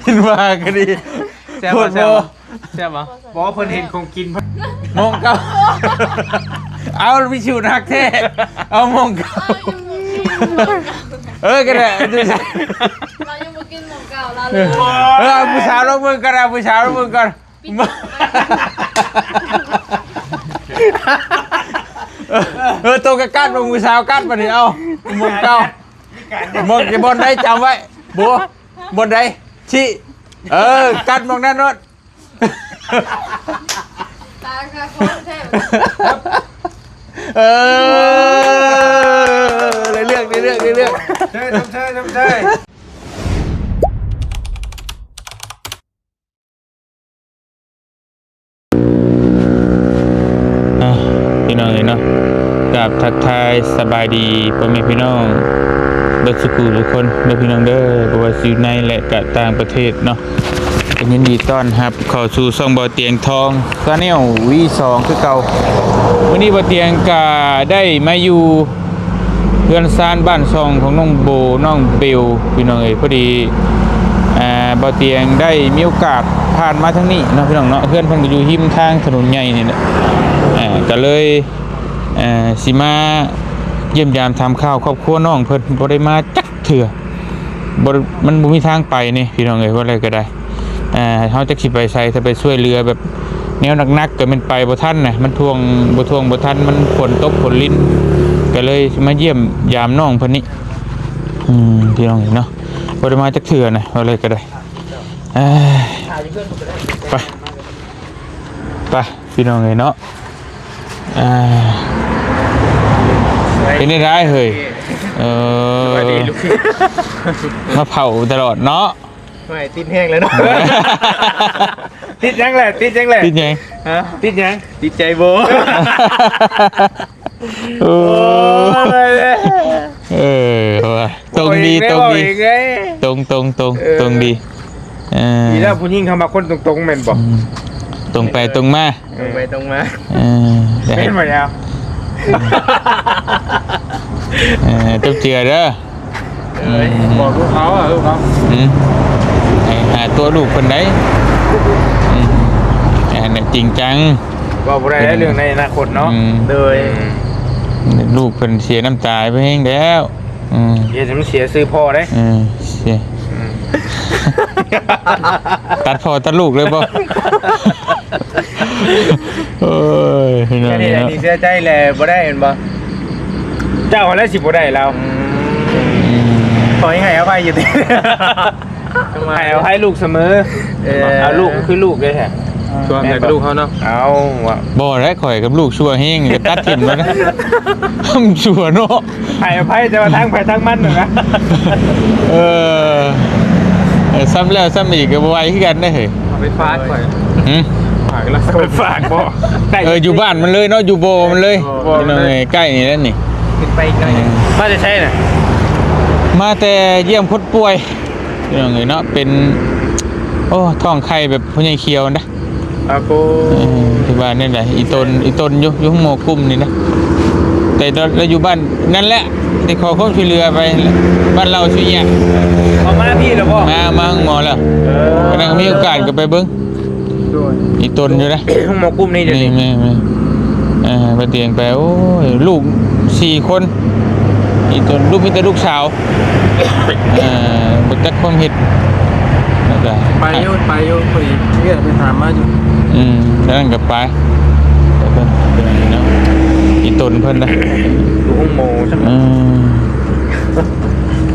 ເຫັນວ່າກໍດີ ແຊບບໍ່ ໂພດໂພ ແຊບບໍ່ ແຊບບໍ່? ບໍ່ ເພິ່ນເຫັນຂອງກິນ ມອງເກົ່າ ເອົາ ວິຊູໜັກແທ້ ເອົາມອງເກົ່າ ເອີ ກໍໄດ້ ລາວຍັງບໍ່ກິນໝ່ອງເກົ່າລາວເລີຍ ເອີ ເອົາຜູ້ສາວລອງເບິ່ງກໍໄດ້ ຜູ້ສາວລອງເບິ່ງກ່ອນ ເອີ ໂຕກໍກັດ ເບິ່ງຜູ້ສາວກັດ ບັດນີ້ ເອົາ ໝ່ອງເກົ່າ ໝ່ອງ ບ່ອນໃດ ຈຳໄວ້ ໂບ ບ່ອນໃດ ຊີ້ ເອີ ກັດໝ່ອງນັ້ນໂລດ ຕາກະໂຄນແທ້ ເອີ ໄດ້ເລື່ອງ ໄດ້ເລື່ອງ ໄດ້ເລື່ອງ ເຊີນ ເຊີນ ເຊີນ ເຊີນ. ອ່າ ພີ່ນ້ອງເອີຍເນາະ ກາບທັກທາຍສະບາຍດີພໍ່ແມ່ພີ່ນ້ອງເບິດສູ່ຜູ້ທຸກຄົນເດີພີ່ນ້ອງເດີ ບໍ່ວ່າຊິຢູ່ໃນ ແລະ ກະຕ່າງປະເທດເນາະ ກໍຍິນດີຕ້ອນຮັບເຂົ້າສູ່ຊ່ອງເບົາຕຽງທອງ Channel ວີສອງ ຄືເກົ່າ. ມື້ນີ້ເບົາຕຽງກະໄດ້ມາຢູ່ ເຮືອນຊານບ້ານຊ່ອງຂອງນ້ອງໂບ ນ້ອງເບວ ພີ່ນ້ອງເອີຍ ພໍດີ ອ່າ ເບົາຕຽງໄດ້ມີໂອກາດຜ່ານມາທາງນີ້ເນາະ ພີ່ນ້ອງເນາະ ເຮືອນເພິ່ນກໍຢູ່ຮິມທາງຖະໜົນໃຫຍ່ນີ້ແຫຼະ ອ່າ ກໍເລີຍ ເອີ ຊິມາຢ້ຽມຢາມຖາມຂ່າວຄອບຄົວນ້ອງເພິ່ນ ບໍ່ໄດ້ມາຈັກເທື່ອ ບໍ່ ມັນບໍ່ມີທາງໄປນີ້ ພີ່ນ້ອງເອີຍ ວ່າແລ້ວກໍໄດ້ ອ່າ ເຮົາຈັກຊິໄປໃສ ຖ້າໄປຊ່ວຍເຫຼືອແບບແນວໜັກໆ ກໍແມ່ນໄປບໍ່ທັນນະ ມັນຖ່ວງ ບໍ່ຖ່ວງບໍ່ທັນ ມັນຝົນຕົກຝົນລິນ ກໍເລີຍມາຢ້ຽມຢາມນ້ອງເພິ່ນນີ້ ອືມ ພີ່ນ້ອງເນາະ ບໍ່ໄດ້ມາຈັກເທື່ອນະ ວ່າແລ້ວກໍໄດ້ ເອີຍ ໄປ ໄປ ພີ່ນ້ອງເອີຍເນາະ ອ່າ ເປັນໄດ້ເຮີ້ຍ ເອີ ສະບາຍດີລູກ ມາເຝົ້າຕະຫຼອດເນາະ ໂອ້ຍ ຕິດແຮງແລ້ວເນາະ ຕິດຫຍັງແຫຼະ ຕິດຫຍັງແຫຼະ ຕິດຫຍັງ ຮະ ຕິດຫຍັງ ຕິດໃຈໂບ ໂອ້ຍ ເອີ ວ່າ ຕົງດີ ຕົງດີ ຕົງ ຕົງ ຕົງ ເອີ ຕົງດີ ເອີ ດີແລ້ວຜູ້ຍິງເຂົາມັກຄົນຕົງໆ ແມ່ນບໍ່? ອືມ ຕົງໄປຕົງມາ ເອີ ຕົງໄປຕົງມາ ເອີ ແມ່ນບໍ່ແລ້ວ ເອີ ຕົງເຈື່ອເດີ ເອີ ອືມ ບອກລູກເຂົາ ເອີ ລູກເຂົາ ອືມ ໃຫ້ຫາຕົວລູກເພິ່ນໄດ້ ອືມ ອັນນີ້ຈິງຈັງ ເວົ້າບໍ່ໄດ້ເລື່ອງໃນອະນາຄົດເນາະ ອືມ ໂດຍ ອືມ ລູກເພິ່ນເສຍນ້ຳຕາໄປແຮງແລ້ວ ອືມ ຢ່າໃຫ້ມັນເສຍຊື່ພໍ່ເດ້ ເອີ ເສຍ ອືມ ຕັດພໍ່ຕັດລູກເລີຍບໍ່? ໂອ້ຍ ພີ່ນ້ອງເອີຍເນາະ ອັນນີ້ເສຍໃຈແຫຼະ ບໍ່ໄດ້ແມ່ນບໍ່? ເຈົ້າຫັ້ນແຫຼະຊິບໍ່ໄດ້ລາວ ອືມ ຂໍໃຫ້ອະໄພຢູ່ຕິ ໃຫ້ອະໄພລູກສະເໝີ ເອີ ເອົາລູກກໍຄືລູກເດ້ ຊົ່ວແຕ່ກັບລູກເຮົາເນາະ ເອົາວ່າ ບໍ່ໄດ້ ຂ້ອຍກັບລູກຊົ່ວແຮງ ກໍຕັດຖິ້ມແລ້ວນະ ມັນຊົ່ວເນາະ ໃຫ້ອະໄພ ແຕ່ວ່າທາງໃຜທາງມັນນະ ເອີ ເອີ ຊ້ຳແລ້ວຊ້ຳອີກກໍບໍ່ໄຫວຄືກັນເດ້ເຮີ້ຍ ເອົາໄປຝາກຂ້ອຍ ຫື ຝາກແລ້ວ ໄປຝາກບໍ່? ເອີ ຢູ່ບ້ານມັນເລີຍເນາະ ຢູ່ບໍ່ມັນເລີຍ ບໍ່ ພີ່ນ້ອງເອີຍ ໃກ້ນີ້ແຫຼະນີ້ ຂຶ້ນໄປອີກໜ້ອຍ ອືມ ມາແຕ່ໃສນະ? ມາແຕ່ຢ້ຽມຄົນປ່ວຍ ພີ່ນ້ອງເອີຍເນາະ ເປັນ ໂອ້ ທ້ອງໄຂ່ແບບພໍ່ໃຫຍ່ຂຽວຫັ້ນນະ ອາໂກ ເອີ ທີ່ວ່ານັ້ນແຫຼະ ອີ່ຕົນ ອີ່ຕົນຢູ່ ຢູ່ໂຮງໝໍກຸ້ມນີ້ນະ ແຕ່ລາວຢູ່ບ້ານນັ້ນແຫຼະ ໄດ້ຂໍຄວາມຊ່ວຍເຫຼືອໄປ ບ້ານເລົ່າຊຸຍຍະ ເຂົາມາພີ້ແລ້ວບໍ່? ມາ ມາໂຮງໝໍແລ້ວ ເອີ ກຳລັງມີໂອກາດກໍໄປເບິ່ງ ໂດຍ ອີ່ຕົນຢູ່ນະ ໂຮງໝໍກຸ້ມນີ້ ນີ້ ແມ່ນໆ ເອີ ໄປຕຽງໄປ ໂອ້ຍ ລູກສີ່ຄົນ ອີ່ຕົນ ລູກ ມີແຕ່ລູກສາວ ເອີ ບໍ່ຈັກຄວາມເຮັດ ແລ້ວກໍ ໄປຢູ່ ໄປຢູ່ ພໍດີວຽກໄປຖາມມາຢູ່ ອືມ ແລ້ວນັ້ນກໍໄປ ໄປເບິ່ງເນາະ ອີ່ຕົນເພິ່ນນະ ຢູ່ໂຮງໝໍຊັ້ນ ອືມ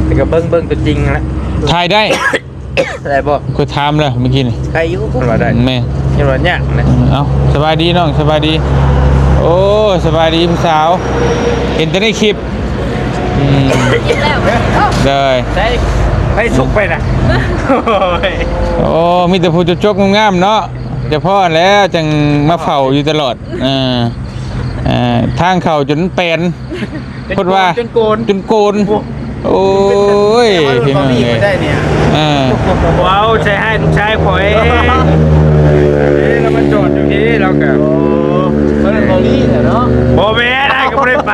ແລ້ວກໍເບິ່ງ ເບິ່ງຕົວຈິງຫັ້ນແຫຼະ ຖ່າຍໄດ້ ໄດ້ບໍ່? ຂ້ອຍຖາມແລ້ວເມື່ອກີ້ນີ້ ໄດ້ຢູ່ ເພິ່ນວ່າໄດ້ ແມ່ນ ເພິ່ນວ່າຍາກນະ ເອີ ເອົ້າ ສະບາຍດີນ້ອງ ສະບາຍດີ ໂອ້ ສະບາຍດີຜູ້ສາວ ເຫັນແຕ່ໃນຄລິບ ອືມ ໂດຍ ໃສ່ ໃສ່ສຸກໄປນະ ໂອ້ຍ ໂອ້ ມີແຕ່ຜູ້ຈົບໆງາມໆເນາະ ຈະພໍແລ້ວຈັ່ງມາເຝົ້າຢູ່ຕະຫຼອດ ເອີ ເອີ ທາງເຂົ້າຈົນແປນ ໂຄດວ່າ ຈົນໂກນ ຈົນໂກນ ໂອ້ຍ ພີ່ນ້ອງເອີຍ ເອີ ເວົ້າໃສ່ຮ້າຍລູກຊາຍຂ້ອຍ ເອີ ລາວມາຈອດຢູ່ພີ້ ລາວກະ ໂອ້ ບໍ່ໄດ້ເກົາຫຼີແທ້ເນາະ ບໍ່ແມ່ນ ອ້າຍກໍບໍ່ໄດ້ໄປ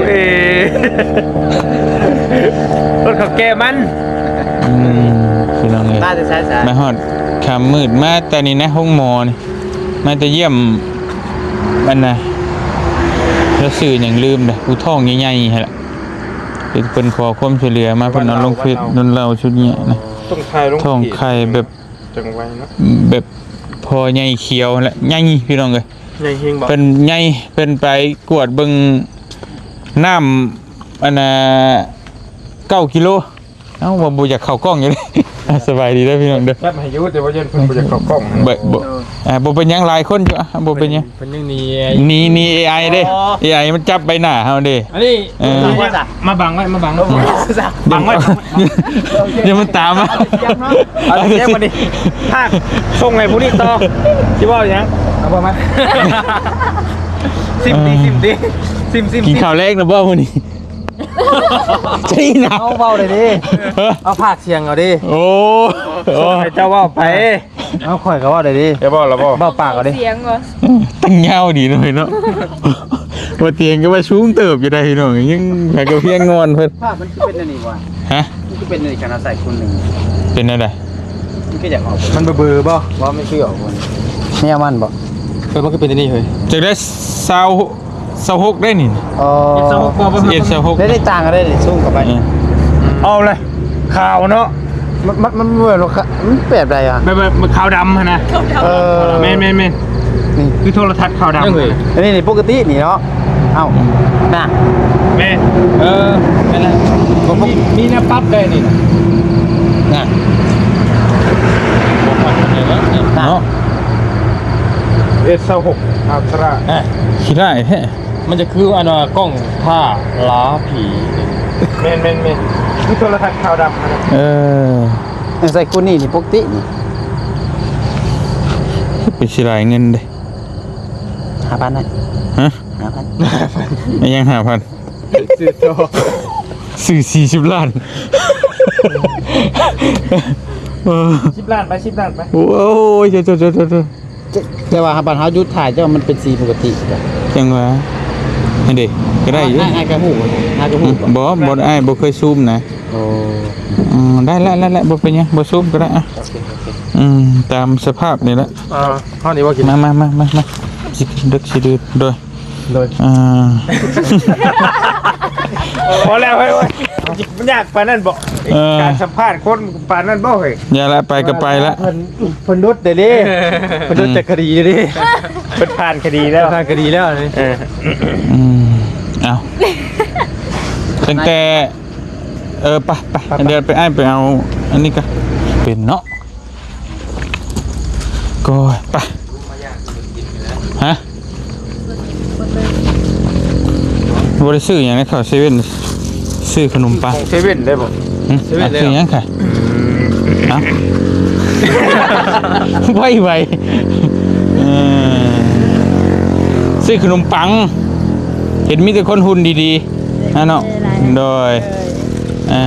ເອີ ລົດເຂົາແກ່ມັນ ອືມ ພີ່ນ້ອງເອີຍ ມາແຕ່ໃສຊະ? ມາຮອດຄ່ຳມືດ ມາແຕ່ນີ້ນະ ໂຮງໝໍນີ້ ມາແຕ່ຢ້ຽມ ອັນນະ ລາວຊື່ຫຍັງລືມເດ້ ຜູ້ທ້ອງໃຫຍ່ໆຫັ້ນລະ ເພິ່ນ ເພິ່ນຂໍຄວາມຊ່ວຍເຫຼືອມາ ເພິ່ນເອົາລົງເຟສ ເພິ່ນເລົ່າຊຸດນີ້ນະ ທ້ອງໄຂ່ແບບ ຈັງໄວເນາະ ແບບພໍ່ໃຫຍ່ຂຽວຫັ້ນແຫຼະ ໃຫຍ່ພີ່ນ້ອງເອີຍ ໃຫຍ່ແຮງບໍ່? ເພິ່ນໃຫຍ່ ເພິ່ນໄປກວດເບິ່ງນ້ຳ ອັນນ່າ ເກົ້າກິໂລ. ເອົ້າ ວ່າບໍ່ຢາກເຂົ້າກ້ອງຢູ່ເດ້. ອ່າ ສະບາຍດີເດີພີ່ນ້ອງເດີ. ແຄບໃຫ້ຢູ່ ແຕ່ວ່າຢ້ານເພິ່ນບໍ່ຢາກເຂົ້າກ້ອງ. ບໍ່ ບໍ່ ອ່າ ບໍ່ເປັນຫຍັງ ຫຼາຍຄົນຢູ່. ອ່າ ບໍ່ເປັນຫຍັງ. ເພິ່ນຍັງໜີ ໜີ ໜີ ເອໄອ ເດ້. ອໍ ເອໄອ ມັນຈັບໃບໜ້າເຮົາເດ້. ອັນນີ້ ເອີ ມາບັງໄວ້ ມາບັງໄວ້ ບັງໄວ້ ດຽວມັນຕາມມາ. ເອົາ ດຽວມານີ້ ພາກສົ່ງໃຫ້ຜູ້ນີ້ຕໍ່. ຊິເວົ້າຫຍັງ? ເອົາບໍ່ມາ ຊິມຕິ ຊິມຕິ ຊິມ ຊິມ ກິນ ຊິມ ຂ້າວແລງນະບໍ່ມື້ນີ້? ໃຊ່ນະ ເອົາເວົ້າໄດ້ເດ້. ເອີ ເອົາພາກສຽງເອົາເດ້. ໂອ້ ເຈົ້າເວົ້າໄປ. ເອົາ ຂ້ອຍກໍເວົ້າໄດ້ເດ້. ຈະເວົ້າລະບໍ່? ເວົ້າປາກເອົາເດ້. ສຽງບໍ່? ຕັ້ງຍາວດີເນາະເນາະ. ບໍ່ຕຽງກໍວ່າສູງເຕີບຢູ່ໄດ໋ພີ່ນ້ອງ. ຍັງໃຜກໍພຽງງອນເພິ່ນ. ພາບມັນຄືເປັນອັນນີ້ຫວາ? ຮະ? ມັນຄືເປັນອັນນີ້ ຄັນເຮົາໃສ່ຄູນໜຶ່ງ ເປັນແນວໃດ? ມັນຄືຢາກອອກ ມັນເບີໆບໍ່? ບໍ່ ມັນຄືອອກ ແນວມັນບໍ່? ເອີ ມັນຄືເປັນອັນນີ້ເຮີ້ຍ. ຈາກໄດ້ຊາວ ຊາວຫົກໄດ້ນີ້. ອໍ ເອັດຊາວຫົກບໍ່? ເອັດຊາວຫົກ ໄດ້ ໄດ້ຕ່າງກັນໄດ້ນີ້ ຊູມເຂົ້າໄປ. ເອີ ເອົາເລີຍ ຂາວເນາະ. ມັນ ມັນ ມັນແບບວ່າຂະ ມັນແບບໃດອະ? ແບບ ແບບຂາວດຳຫັ້ນນະ. ເອີ ແມ່ນໆໆ ນີ້ຄືໂທລະທັດຂາວດຳ. ອັນນີ້ນີ້ປົກກະຕິນີ້ເນາະ. ເອົ້າ ນະ ແມ່ນ. ເອີ ແມ່ນແຫຼະ. ມີ ມີແນວປັບໄດ້ນີ້ນະ ນະ. ເນາະ ເອັດຊາວຫົກ ອັນຕຣາ. ຂີ້ຮ້າຍແທ້. ມັນຈະຄືອັນວ່າກ້ອງຖ້າລາຜີ. ແມ່ນໆໆ ຄືໂທລະທັດຂາວດຳຫັ້ນນະ. ເອີ ໃສ່ຄູນນີ້ນີ້ປົກກະຕິນີ້. ເປັນຊິຫຼາຍເງິນເດ້. ຫ້າພັນນະ. ຮະ? ຫ້າພັນ. ອີຫຍັງຫ້າພັນ? ຊື້ໂຕ ຊື້ສີ່ສິບລ້ານ. ເອີ ສິບລ້ານໄປ ສິບລ້ານໄປ. ໂອ້ຍ ໂທ້ໆໆ. ແຕ່ວ່າບັດເຮົາຢຸດຖ່າຍ ເຈົ້າ ມັນເປັນສີປົກກະຕິ. ຈັ່ງວ່າ ອັນເດ ກໍໄດ້ຢູ່. ອ້າຍ ອ້າຍກໍຮູ້ ອ້າຍກໍຮູ້. ບໍ່ ບໍ່ ອ້າຍບໍ່ເຄີຍຊູມນະ. ໂອ້ ອືມ ໄດ້ລະ ໄດ້ລະ ບໍ່ເປັນຫຍັງ ບໍ່ຊູມກໍໄດ້. ອ່ະ ໂອເຄ ໂອເຄ. ອືມ ຕາມສະພາບນີ້ລະ. ອ່າ ເຮົານີ້ບໍ່ກິນ. ມາ ມາ ມາ ມາ ມາ ຊິເດິກຊິດື່ມ. ໂດຍ ໂດຍ. ອ່າ ພໍແລ້ວເຮີ້ຍ. ໂອ້ຍ ມັນຍາກປານນັ້ນບໍ່? ເອີ ການສຳພາດຄົນປານນັ້ນບໍ່ເຮີ້ຍ? ຢ່າລະ ໄປກໍໄປລະ. ເພິ່ນ ເພິ່ນຫຼຸດເດ້ ເພິ່ນຫຼຸດຈາກຄະດີເດ້. ເພິ່ນຜ່ານຄະດີແລ້ວ ຜ່ານຄະດີແລ້ວນີ້. ເອີ ອືມ ເອົ້າ ຕັ້ງແຕ່ ເອີ ໄປ ໄປ ໄປ ໄປ ດຽວໄປ ອ້າຍໄປເອົາອັນນີ້ກະເປັນເນາະ. ໂກຍ ໄປ. ຮະ? ບໍ່ໄດ້ຊື້ຫຍັງໃນເຂົ້າເຊເວັ່ນ ຊື້ຂະໜົມປັງ. ຂອງເຊເວັ່ນໄດ້ບໍ່? ຫຶ? ຊື້ຫຍັງຄະ? ເອົ້າ ໄວໆ. ເອີ ຊື້ຂະໜົມປັງ. ເຫັນມີແຕ່ຄົນຫຸ່ນດີໆ ຫັ້ນເນາະ. ໂດຍ ອ່າ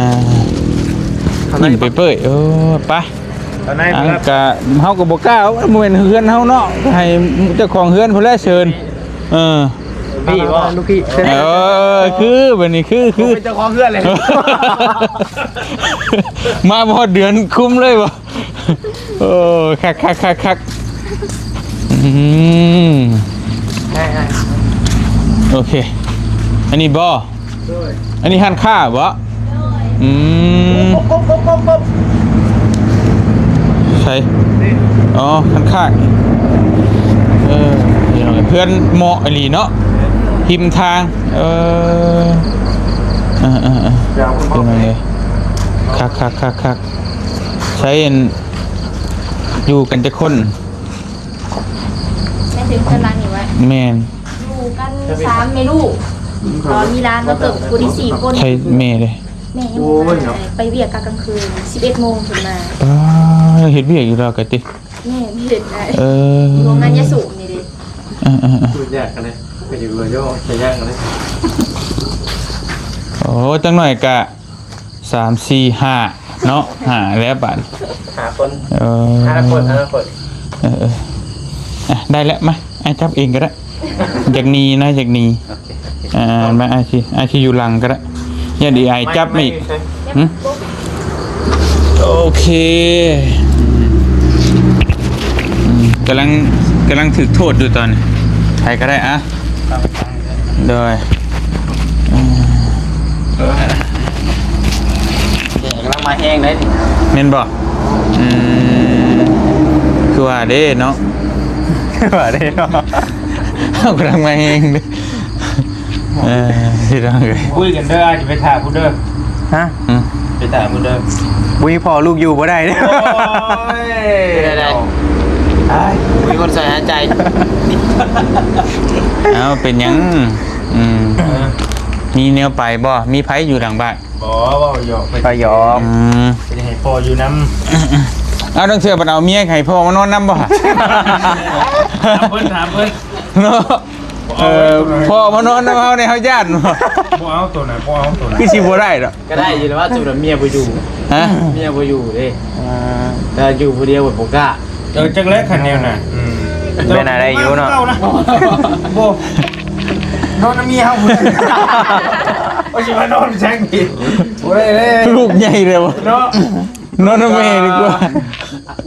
ຍິ້ມເປີຍໆ. ໂອ້ ໄປ. ອັນກະເຮົາກໍບໍ່ກ້າ ບໍ່ແມ່ນເຮືອນເຮົາເນາະ ໃຫ້ເຈົ້າຂອງເຮືອນພຸ້ນແຫຼະເຊີນ. ເອີ ນີ້ບໍ່ ລູກພີ່. ເອີ ຄືບັດນີ້ ຄື ຄື ເປັນເຈົ້າຂອງເຮືອນເລີຍ. ມາບໍ່ຮອດເດືອນຄຸມເລີຍບໍ່? ໂອ້ ຄັກໆໆໆ. ອືມ ໂອເຄ ອັນນີ້ບໍ່? ໂດຍ ອັນນີ້ຮ້ານຄ້າບໍ່? ໂດຍ ອືມ ໃສ? ອໍ ຮ້ານຄ້າ. ເອີ ພີ່ນ້ອງ ເພື່ອນເໝາະອີ່ຫຼີເນາະ ແມ່ນ ຮິມທາງ. ເອີ ເອີໆໆ ພີ່ນ້ອງເອີຍ ຄັກໆໆໆ. ໃຊ້ອັນ ຢູ່ກັນຈັກຄົນ? ແມ່ນ ຢູ່ກັນສາມແມ່ລູກ ຕອນມີຫຼານມາເພີ່ມ ຜູ້ທີ່ສີ່ຄົນ. ໃຊ້ແມ່ເດ້? ແມ່ຍັງບໍ່ມາ ໄປວຽກກະກາງຄືນ ສິບເອັດໂມງເພິ່ນມາ. ປ້າ ເຮັດວຽກຢູ່ລາວກະຕິ? ແມ່ນ ເຮັດໄດ້ ເອີ ຢູ່ໂຮງງານຢາສູບນີ້ເດ້. ເອີໆໆ ຍາກກັນເດ້ ໄປຢູ່ລາວໃຊ້ຍາກກັນເດ້. ໂອ້ ຈັກໜ້ອຍກະ ສາມ ສີ່ ຫ້າເນາະ ຫ້າແລ້ວບາດ ຫ້າຄົນ. ເອີ ຫ້າຄົນ ຫ້າຄົນ. ເອີໆ ອ່ະ ໄດ້ແລ້ວ ມາ ອ້າຍຈັບເອງກໍໄດ້. ຢາກໜີນະ ຢາກໜີ. ໂອເຄ ໂອເຄ ອ່າ ມາ ອ້າຍຊິ ອ້າຍຊິຢູ່ຫຼັງກໍໄດ້. ຢ້ານເອໄອຈັບມາອີກ. ຫຶ? ໂອເຄ. ອືມ ກຳລັງ ກຳລັງຖືກໂທດຢູ່ຕອນນີ້. ໃຜກໍໄດ້ອະ. ໂດຍ. ອືມ ກຳລັງມາແຮງເດ້ນີ້. ແມ່ນບໍ່? ອືມ ຄືວ່າເດ້ເນາະ. ຄືວ່າເດ້ເນາະ. ເຮົາກຳລັງມາແຮງເດ້. ເອີ ພີ່ນ້ອງເອີຍ ຄຸຍກັນເດີ ອາດຈະໄປຖ້າພຸ້ນເດີ. ຮະ? ອືມ ໄປຖ້າພຸ້ນເດີ. ບໍ່ມີພໍ່ລູກຢູ່ບໍ່ໄດ້ເດີ. ໂອ້ຍ ໄດ້ໆ ອ້າຍ ມີຄົນຊ່ອຍຫາຍໃຈ. ເອົ້າ ເປັນຫຍັງ? ອືມ ເອີ ມີແນວໄປບໍ່? ມີໃຜຢູ່ຫຼັງບ້ານ? ບໍ່ ເວົ້າຫຍອກ ເວົ້າຫຍອກ. ອືມ ຈະໄດ້ໃຫ້ພໍ່ຢູ່ນຳ. ເອົ້າ ລາງເທື່ອເພິ່ນເອົາເມຍໃຫ້ພໍ່ມານອນນຳບໍ່? ຖາມເພິ່ນ ຖາມເພິ່ນເນາະ. ເອີ ພໍ່ມານອນນຳເຮົານີ້ເຮົາຢ້ານບໍ່? ບໍ່ເອົາໂຕນັ້ນ ບໍ່ເອົາໂຕນັ້ນ. ຄືຊິບໍ່ໄດ້ດອກ. ກໍໄດ້ຢູ່ແລ້ວ ວ່າສົມມຸດວ່າເມຍບໍ່ຢູ່. ຮະ? ເມຍບໍ່ຢູ່ເດ້. ອ່າ ແຕ່ຢູ່ຜູ້ດຽວບໍ່ກ້າ. ເອີ ຈັກແລ້ວຄັນແນວນັ້ນ. ອືມ ແມ່ນໄດ້ຢູ່ເນາະ. ບໍ່ ນອນນຳເມຍເຮົາພຸ້ນ. ວ່າຊິມານອນແຊງອີກ ບໍ່ໄດ້ເດ້. ລູກໃຫຍ່ແລ້ວເນາະ. ນອນນຳແມ່ດີກວ່າ.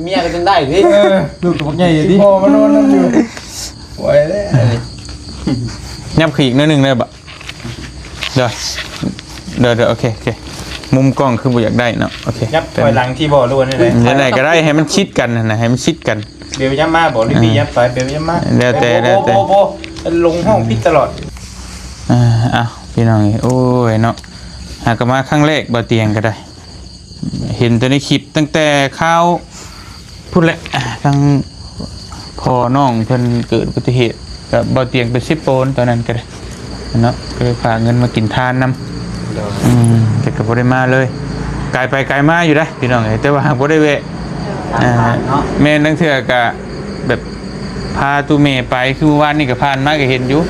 ເມຍກໍຈັ່ງໄດ້ຕິ. ເອີ ລູກກໍບັກໃຫຍ່ຕິ ພໍ່ມານອນນຳຢູ່. ບໍ່ໄດ້ເດ້. ຫຍັບຂຶ້ນອີກໜ້ອຍໜຶ່ງໄດ້ບໍ່? ເດີ ເດີ ເດີ ໂອເຄ ໂອເຄ. ມຸມກ້ອງຄືບໍ່ຢາກໄດ້ເນາະ. ໂອເຄ ຫຍັບຖອຍຫຼັງທີ່ບໍ່ ຫຼືວ່າແນວໃດ? ອືມ ແນວໃດກໍໄດ້ ໃຫ້ມັນຊິດກັນຫັ້ນນະ ໃຫ້ມັນຊິດກັນ. ເບວຢ້ຳມາບໍ່ ຫຼື ອືມ ບີຢ້ຳໄປ? ເບວຢ້ຳມາ. ແລ້ວແຕ່ ແລ້ວແຕ່. ບໍ່ ບໍ່ ລົງຫ້ອງຜິດຕະຫຼອດ. ອ່າ ເອົ້າ ພີ່ນ້ອງເອີຍ ໂອ້ຍເນາະ ຫາກໍມາຄັ້ງແລກ ບໍ່ຕຽງກໍໄດ້. ເຫັນແຕ່ໃນຄລິບ ຕັ້ງແຕ່ຄາວພຸ້ນແຫຼະ ທາງພໍ່ນ້ອງເພິ່ນເກີດອຸບັດຕິເຫດ ກໍບໍ່ຕຽງໄປຊິບໂປນຕອນນັ້ນກໍໄດ້ເນາະ ກໍເລີຍພາເງິນມາກິນທານນຳ. ໂດຍ. ອືມ ແຕ່ກໍບໍ່ໄດ້ມາເລີຍ ກາຍໄປກາຍມາຢູ່ໄດ໋ພີ່ນ້ອງເອີຍ ແຕ່ວ່າຫາກບໍ່ໄດ້ແວະ. ໂດຍ. ອ່າ ຕາມທາງເນາະ. ແມ່ນ ລາງເທື່ອກໍແບບ ພາຕູ້ແມ່ໄປ ຄືມື້ວານນີ້ກໍຜ່ານມາກໍເຫັນຢູ່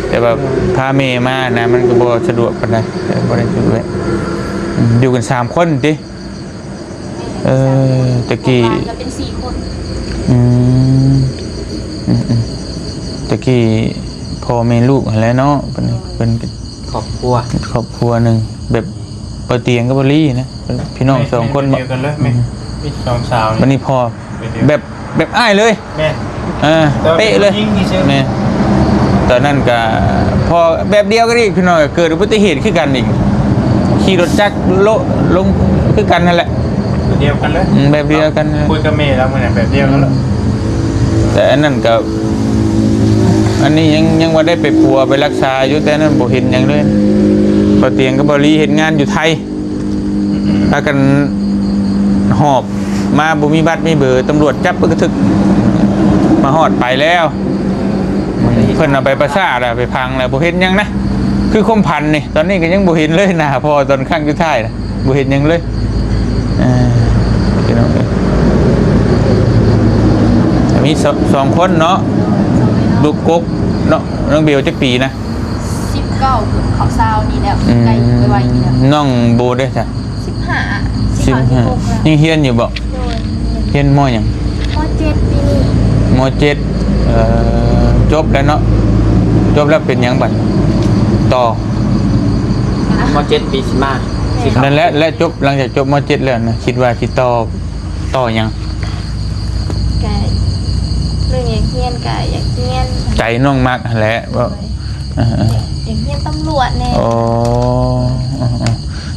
ແຕ່ວ່າພາແມ່ມານະ ມັນກໍບໍ່ສະດວກປານໃດ ກໍບໍ່ໄດ້ຢູ່ແຫຼະ. ອືມ ຢູ່ກັນສາມຄົນຕິ? ເອີ ແຕ່ກີ້ ຢູ່ບ້ານກໍເປັນສີ່ຄົນ. ອືມ ອືມໆ ແຕ່ກີ້ພໍ່ແມ່ລູກຫັ້ນແຫຼະເນາະ ເພິ່ນ ເພິ່ນຄອບຄົວ ຄອບຄົວໜຶ່ງ ແບບ ບໍ່ຕຽງກັບບໍ່ລີນະ ພີ່ນ້ອງສອງຄົນ. ແມ່ນ ແມ່ນ ແບບດຽວກັນເລີຍ. ອືມ ແມ່ນ ມີສອງສາວນີ້ ບັດນີ້ພໍ່ ແບບ ແບບອ້າຍເລີຍ. ແມ່ນ ເອີ ແຕ່ວ່າເປະເລີຍ. ເປັນຜູ້ຍິງຊື່ໆ. ແມ່ນ ຕອນນັ້ນກະພໍ່ແບບດຽວກັນອີກ ພີ່ນ້ອງ ເກີດອຸບັດຕິເຫດຄືກັນອີກ ຂີ່ລົດຈັກລົງ ລົງຄືກັນຫັ້ນແຫຼະ. ແບບດຽວກັນເລີຍ. ອືມ ແບບດຽວກັນ. ຄຸຍກັບແມ່ລາວມື້ນັ້ນແບບດຽວກັນເລີຍ. ອືມ ແຕ່ອັນນັ້ນກະ ອັນນີ້ຍັງ ຍັງວ່າໄດ້ໄປປົວໄປລັກສາຢູ່ ແຕ່ອັນນັ້ນບໍ່ເຫັນຫຍັງເລີຍ ບໍ່ຕຽງກັບບໍ່ລີເຮັດງານຢູ່ໄທ. ພາກັນຫອບມາ ບໍ່ມີບັດມີເບີ ຕຳຫຼວດຈັບປຶກກະທຶກ ມາຮອດໄປແລ້ວ. ເພິ່ນເອົາໄປປະຊາດແລ້ວ ໄປຝັງແລ້ວ ບໍ່ເຫັນຫຍັງນະ ຄືຄວາມຝັນນີ້. ຕອນນີ້ກໍຍັງບໍ່ເຫັນເລີຍໜ້າພໍ່ ຕອນຄັ້ງສຸດທ້າຍນະ ບໍ່ເຫັນຫຍັງເລີຍ. ເອີ ພີ່ນ້ອງເອີຍ ມີສອງ ສອງຄົນເນາະ ລູກກົກເນາະ. ນ້ອງເບວຈັກປີນະ? ສິບເກົ້າ ເຂົ້າຊາວນີ້ແຫຼະ. ອືມ ໃກ້ໄວໆນີ້ແຫຼະ. ນ້ອງໂບເດ້ຊະ? ສິບຫ້າ ສິບຫ້າ ສິບຫົກແລ້ວ. ຍັງຮຽນຢູ່ບໍ່? ໂດຍ ຮຽນ ຮຽນ ມໍຫຍັງ? ມໍເຈັດປີນີ້. ມໍເຈັດ ເອີ ຈົບແລ້ວເນາະ. ຈົບແລ້ວເປັນຫຍັງບັດ? ຕໍ່ ມໍເຈັດປີຊິມາ. ແມ່ນ ຊິເຂົ້າ ນັ້ນແຫຼະ ແລະ ຈົບ ຫຼັງຈາກຈົບມໍເຈັດແລ້ວນະ ຄິດວ່າຊິຕໍ່ ຕໍ່ຫຍັງ? ກະເລື່ອງຢາກຮຽນກະຢາກຮຽນ ໃຈນ້ອງມັກຫັ້ນແຫຼະ. ໂດຍ ເອີ ຢາກຮຽນຕຳຫຼວດແດ່. ອໍ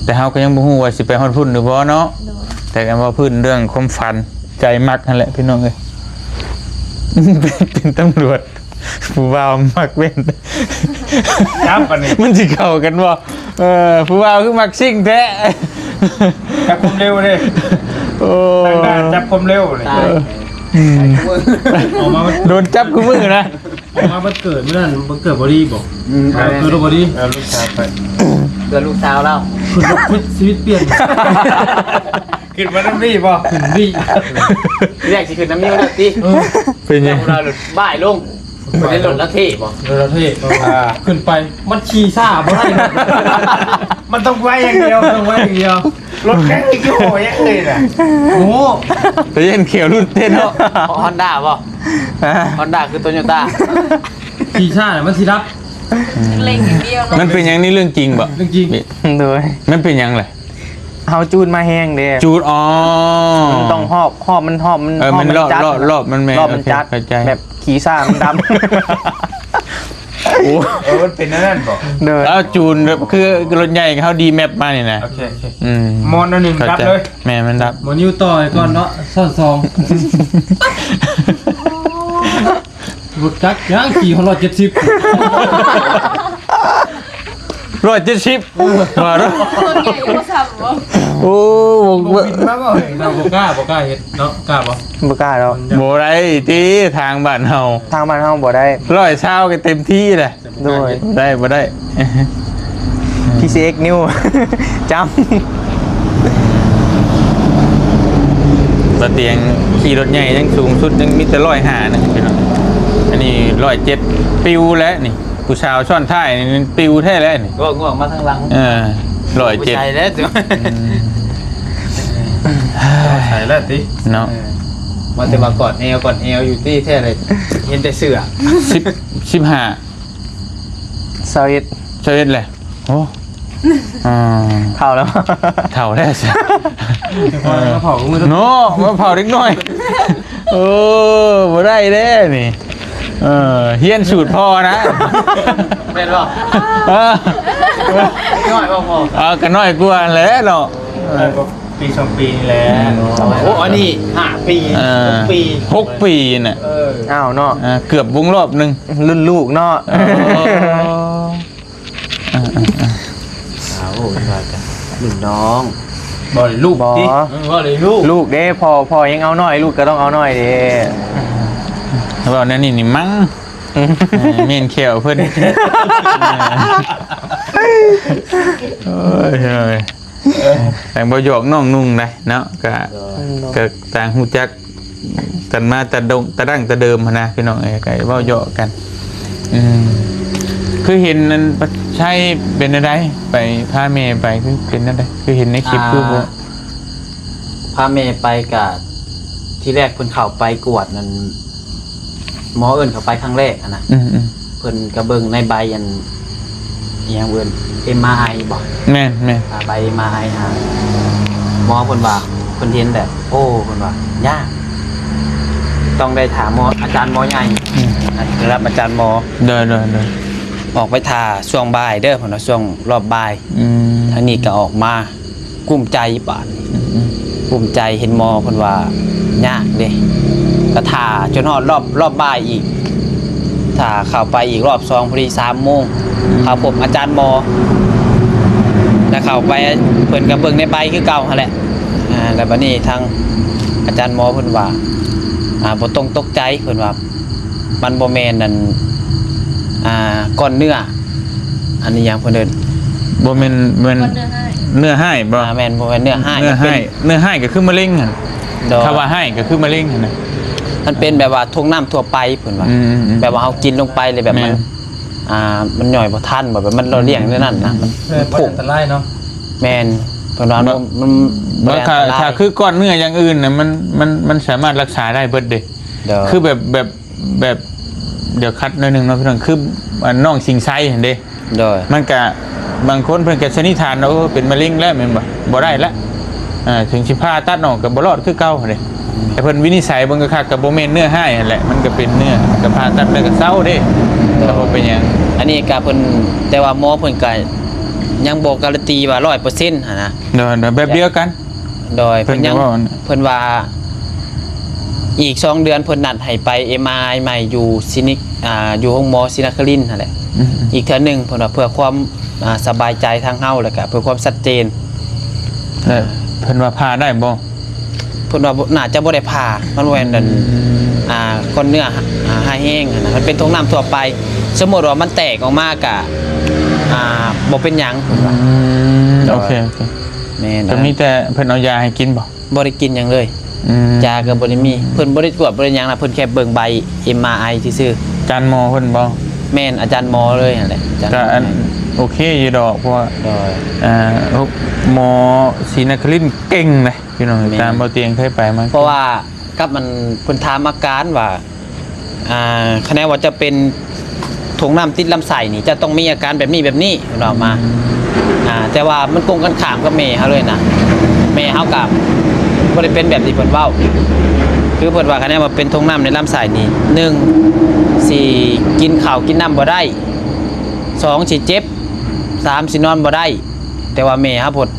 ແຕ່ເຮົາກໍຍັງບໍ່ຮູ້ວ່າຊິໄປຮອດພຸ້ນຫຼືບໍ່ເນາະ. ໂດຍ ແຕ່ວ່າພື້ນເລື່ອງຄວາມຝັນ ໃຈມັກຫັ້ນແຫຼະ ພີ່ນ້ອງເອີຍ ເປັນຕຳຫຼວດ. ຜູ້ບ່າວມັກເວັນ ຈັບອັນນີ້ ມັນຊິເຂົ້າກັນບໍ່? ເອີ ຜູ້ບ່າວຄືມັກຊິງແທ້ ຈັບຄວາມເລັວເດ້. ໂອ້ ທາງດ້ານຈັບຄວາມເລັວນີ້. ຕາຍ ເອີ ອອກມາ ໂດນຈັບຄູ່ມື້ນະ. ອອກມາວັນເກີດມື້ນັ້ນ ວັນເກີດບໍ່ດີບໍ່? ອືມ ເກີດບໍ່ດີ ເອີ ລູກສາວໄປ ເກີດລູກສາວລາວ ຄືນລົດ ຄືນຊີວິດປ່ຽນ. ຂຶ້ນມານຳນີ້ບໍ່? ຂຶ້ນນີ້ ແລກຊິຂຶ້ນນຳນີ້ແລ້ວຕິ? ເອີ ເປັນຫຍັງ? ລາວບ່າຍລົງ ບໍ່ໄດ້ລົດລະເທ່ບໍ່? ລົດລະເທ່ ອ່າ ຂຶ້ນໄປ ມັນຂີ່ຊ້າບໍ່ໄດ້ ມັນຕ້ອງໄວຢ່າງດຽວ ຕ້ອງໄວຢ່າງດຽວ. ລົດແມ່ງຄືໂຫຍັງເລີຍນະ. ໂອ້ ໄປເຫັນຂຽວຫຼຸດເດ້ເນາະ. ຮອນດ້າບໍ່? ຮະ? ຮອນດ້າຄືໂຕໂຍຕ້າ ຂີ່ຊ້າມັນຊິດັບ. ເລັ່ງຢ່າງດຽວເນາະ. ມັນເປັນຫຍັງນີ້ ເລື່ອງຈິງບໍ່? ເລື່ອງຈິງ. ໂດຍ. ມັນເປັນຫຍັງລະ? ເຮົາຈູດມາແຮງເດ້. ຈູດ ອໍ ມັນຕ້ອງຮອບ ຮອບມັນ ຮອບມັນ ເອີ ຮອບມັນ ຮອບມັນຈັດ ຮອບມັນແມ່ນ ຮອບມັນຈັດ ໂອເຄ ເຂົ້າໃຈ. ແບບຂີ້ຊ້າມັນດຳ. ໂອ້ ເອີ ມັນເປັນແນວນັ້ນບໍ່? ໂດຍ. ເອົາ ຈູນແບບຄືລົດໃຫຍ່ເຮົາ ດີແມັບ ມານີ້ນະ. ໂອເຄ ໂອເຄ. ອືມ ມອນອັນໜຶ່ງດັບເລີຍ. ແມ່ນ ມັນດັບ. ໝໍນິວຕໍ່ໃຫ້ກ່ອນເນາະ ຊ້ອນສອງ. ບໍ່ຈັກຫຍັງ ຂີ່ຮອດຮ້ອຍເຈັດສິບ ຮ້ອຍເຈັດສິບ ວ່າເນາະ. ໂອ້ ບໍ່ ບໍ່ບິນມາບໍ່? ເຮົາບໍ່ກ້າ ບໍ່ກ້າເຮັດເນາະ. ກ້າບໍ່? ບໍ່ກ້າດອກ. ບໍ່ໄດ້ຕິ ທາງບ້ານເຮົາ ທາງບ້ານເຮົາບໍ່ໄດ້. ຮ້ອຍຊາວກໍເຕັມທີ່ແຫຼະ. ໂດຍ. ບໍ່ໄດ້ ບໍ່ໄດ້. ພີຊີເອັກ ນິວ ຈຳ. ບ່າວຕຽງຂີ່ລົດໃຫຍ່ຍັງສູງສຸດ ຍັງມີແຕ່ຮ້ອຍຫ້ານະພີ່ນ້ອງ. ອັນນີ້ຮ້ອຍເຈັດ ປິວແລ້ວນີ້. ຜູ້ສາວຊ້ອນທ້າຍນີ້ປິວແທ້ແລ້ວນີ້. ງ່ວງໆມາທາງຫຼັງ. ເອີ ຮ້ອຍເຈັດ ຜູ້ຊາຍແລ້ວ. ອືມ ໃສ່ແລ້ວຕິເນາະ. ເອີ ວ່າແຕ່ວ່າກອດແອວ ກອດແອວຢູ່ຕິ ແທ້ເລີຍ ເຫັນແຕ່ເສື້ອ. ສິບ ສິບຫ້າ ຊາວເອັດ ຊາວເອັດແຫຼະ. ໂອ້ ອ່າ ເຖົ້າແລ້ວ ເຖົ້າແລ້ວຊະ. ເນາະ ມາເຜົາເດັກນ້ອຍ. ເອີ ບໍ່ໄດ້ເດ້ນີ້. ເອີ ຮຽນສູດພໍ່ນະ. ແມ່ນບໍ່? ເອີ ເດັກນ້ອຍບໍ່ພໍ່? ເອີ ກໍນ້ອຍກວ່າແຫຼະເນາະ. ເອີ ປີສອງປີນີ້ແຫຼະ. ອືມ ໂອ້ ອັນນີ້ຫ້າປີ ເອີ ຫົກປີ ຫົກປີນະ. ເອີ ອ້າວເນາະ ເອີ ເກືອບວົງລອບໜຶ່ງ ລຸ້ນລູກເນາະ. ເອີ ອ່າໆໆ ອ້າວ ເວົ້າກັນລຸ້ນນ້ອງ. ບໍ່ໄດ້ລູກຕິ ບໍ່ ເອີ ບໍ່ໄດ້ລູກ ລູກເດ້. ພໍ່ ພໍ່ຍັງເອົານ້ອຍ ລູກກໍຕ້ອງເອົານ້ອຍເດ້. ເວົ້າແນວນີ້ນີ້ມັງ ອືມ ເອີ ແມ່ນແຂ້ວເພິ່ນ. ໂອ້ຍ ເອີ ແຕ່ບໍ່ຢອກນ້ອງນຸ່ງໄດ໋ເນາະ. ກະ ໂດຍ ກະຕ່າງຮູ້ຈັກ ກັນມາແຕ່ດົງ ແຕ່ດັ້ງແຕ່ເດີມຫັ້ນນະພີ່ນ້ອງເອີຍ ກໍເວົ້າຢອກກັນ. ອືມ ຄືເຫັນອັນໄຊເປັນແນວໃດ ໄປພາແມ່ໄປ ຄືເປັນແນວໃດ ຄືເຫັນໃນຄລິບ ອ່າ ຄືບໍ່ ພາແມ່ໄປກະ ທີແລກເພິ່ນເຂົ້າໄປກວດນັ້ນ ໝໍເອີ້ນເຂົ້າໄປຄັ້ງແລກຫັ້ນນະ. ອືມໆ ເພິ່ນກໍເບິ່ງໃນໃບອັນ ອີຫຍັງເອີ້ນ ເອັມອາໄອ ບໍ່? ແມ່ນໆ ອ່າ ໃບເອັມອາໄອ ອ່າ ໝໍເພິ່ນວ່າ ເພິ່ນເຫັນແບບ ໂອ້ ເພິ່ນວ່າຍາກ ຕ້ອງໄດ້ຖາມໝໍ ອາຈານໝໍໃຫຍ່. ອືມ ລະດັບອາຈານໝໍ. ໂດຍໆໆ ອອກໄປຖ້າຊ່ວງບ່າຍເດີ ເພິ່ນວ່າຊ່ວງລອບບ່າຍ. ອືມ ທາງນີ້ກໍອອກມາ ກຸ້ມໃຈບາດນີ້. ອືມໆ ກຸ້ມໃຈ ເຫັນໝໍເພິ່ນວ່າຍາກເດ້ ກໍຖ້າຈົນຮອດລອບ ລອບບ່າຍອີກ ຖ້າເຂົ້າໄປອີກລອບສອງ ພໍດີສາມໂມງ. ອືມ ເຂົ້າພົບອາຈານໝໍ ແລ້ວເຂົ້າໄປ ເພິ່ນກໍເບິ່ງໃນໃບຄືເກົ່າຫັ້ນແຫຼະ. ອ່າ ແລ້ວບັດນີ້ທາງອາຈານໝໍເພິ່ນວ່າ ອ່າ ບໍ່ຕ້ອງຕົກໃຈ ເພິ່ນວ່າ ມັນບໍ່ແມ່ນອັນ ອ່າ ກ້ອນເນື້ອ ອັນນີ້ຫຍັງເພິ່ນເອີ້ນ ບໍ່ແມ່ນ ແມ່ນ ກ້ອນເນື້ອຮ້າຍ ເນື້ອຮ້າຍບໍ່? ອ່າ ແມ່ນ ບໍ່ແມ່ນເນື້ອຮ້າຍ ເນື້ອຮ້າຍ ມັນເປັນ ເນື້ອຮ້າຍກໍຄືມະເຮັງຫັ້ນ. ໂດຍ ຄຳວ່າຮ້າຍກໍຄືມະເຮັງຫັ້ນນະ. ມັນເປັນແບບວ່າຖົງນ້ຳທົ່ວໄປເພິ່ນວ່າ ອືມໆໆ ແບບວ່າເຮົາກິນລົງໄປແລ້ວແບບມັນ ແມ່ນ ອ່າ ມັນຍ່ອຍບໍ່ທັນ ແບບມັນຫຼໍ່ລ້ຽງແນວນັ້ນນະ ມັນ ເອີ ມັນ ມັນຜົງ ອັນຕະລາຍເນາະ. ແມ່ນ ເພິ່ນວ່າ ບໍ່ ມັນ ມັນ ບໍ່ ຖ້າ ອັນຕະລາຍ ຖ້າຄືກ້ອນເນື້ອຢ່າງອື່ນນະ ມັນ ມັນ ມັນສາມາດລັກສາໄດ້ເບິດເດ້. ໂດຍ ຄືແບບ ແບບ ແບບ ດຽວຂັດໜ້ອຍໜຶ່ງເນາະພີ່ນ້ອງ ຄື ອັນ ນ້ອງສິງໄຊຫັ້ນເດ້. ໂດຍ ມັນກະ ບາງຄົນເພິ່ນກະສັນນິຖານວ່າ ໂອ້ ເປັນມະເຮັງແລ້ວແມ່ນບໍ່? ບໍ່ໄດ້ລະ ເອີ ເຖິງຊິຜ່າຕັດອອກກະບໍ່ລອດຄືເກົ່າເດ້. ອືມ ແຕ່ເພິ່ນວິນິດໄສເບິ່ງຄັກໆ ກະບໍ່ແມ່ນເນື້ອຮ້າຍຫັ້ນແຫຼະ ມັນກະເປັນເນື້ອ ກະຜ່າຕັດແລ້ວກະເຊົາເດ້. ໂດຍ ກະບໍ່ເປັນຫຍັງ. ອັນນີ້ກະເພິ່ນ ແຕ່ວ່າໝໍເພິ່ນກະຍັງບໍ່ກາຣັນຕີວ່າຮ້ອຍເປີເຊັນຫັ້ນນະ. ໂດຍ ໂດຍ ແບບດຽວກັນ. ໂດຍ ເພິ່ນ ເພິ່ນຍັງ ເພິ່ນວ່າ ອີກສອງເດືອນເພິ່ນນັດໃຫ້ໄປເອັມອາໄອໃໝ່ຢູ່ຊີນິກ ອ່າ ຢູ່ໂຮງໝໍສີນະຄະລິນຫັ້ນແຫຼະ. ອືມ ອີກເທື່ອໜຶ່ງ ເພິ່ນວ່າເພື່ອຄວາມ ອ່າ ສະບາຍໃຈທາງເຮົາ ແລ້ວກະເພື່ອຄວາມຊັດເຈນ. ແລ້ວເພິ່ນວ່າຜ່າໄດ້ບໍ່? ເພິ່ນວ່າບໍ່ ໜ້າຈະບໍ່ໄດ້ຜ່າ ມັນບໍ່ແມ່ນອັນ ອືມ ອ່າ ກ້ອນເນື້ອ ອ່າ ຮ້າຍແຮງຫັ້ນນະ ມັນເປັນຖົງນ້ຳທົ່ວໄປ. ສົມມຸດວ່າມັນແຕກອອກມາກະ ອ່າ ບໍ່ເປັນຫຍັງ ເພິ່ນວ່າ. ອືມ ໂດຍ ໂອເຄ ໂອເຄ ແມ່ນ ກໍມີແຕ່ເພິ່ນເອົາຢາໃຫ້ກິນບໍ່? ບໍ່ໄດ້ກິນຫຍັງເລີຍ. ອືມ ຢາກໍບໍ່ໄດ້ມີ ເພິ່ນບໍ່ໄດ້ກວດບໍ່ໄດ້ຫຍັງນະ ເພິ່ນແຄ່ເບິ່ງໃບເອັມອາໄອຊື່ໆ. ອາຈານໝໍເພິ່ນບໍ່? ແມ່ນ ອາຈານໝໍເລີຍຫັ້ນແຫຼະ. ກໍອັນ ໂອເຄຢູ່ດອກ ເພາະວ່າ ໂດຍ ເອີ ໝໍສີນະຄະລິນເກັ່ງເດ້ພີ່ນ້ອງ. ແມ່ນ ຕາມບໍ່ຕຽງເຄີຍໄປມາ ເພາະວ່າກັບອັນເພິ່ນຖາມອາການວ່າ ອ່າ ຄະແນນວ່າຈະເປັນ ຖົງນ້ຳຕິດລຳໄສ້ນີ້ ເຈົ້າຕ້ອງມີອາການແບບນີ້ແບບນີ້ ເພິ່ນເວົ້າມາ. ອ່າ ແຕ່ວ່າມັນກົງກັນຂ້າມກັບແມ່ເຮົາເລີຍນະ. ແມ່ເຮົາກໍບໍ່ໄດ້ເປັນແບບທີ່ເພິ່ນເວົ້າ. ຄືເພິ່ນວ່າ ຄັນແມ່ນວ່າເປັນຖົງນ້ຳໃນລຳໄສ້ນີ້ ໜຶ່ງ ຊິກິນເຂົ້າກິນນ້ຳບໍ່ໄດ້, ສອງ ຊິເຈັບ, ສາມ ຊິນອນບໍ່ໄດ້. ແຕ່ວ່າແມ່ເຮົາໂພດ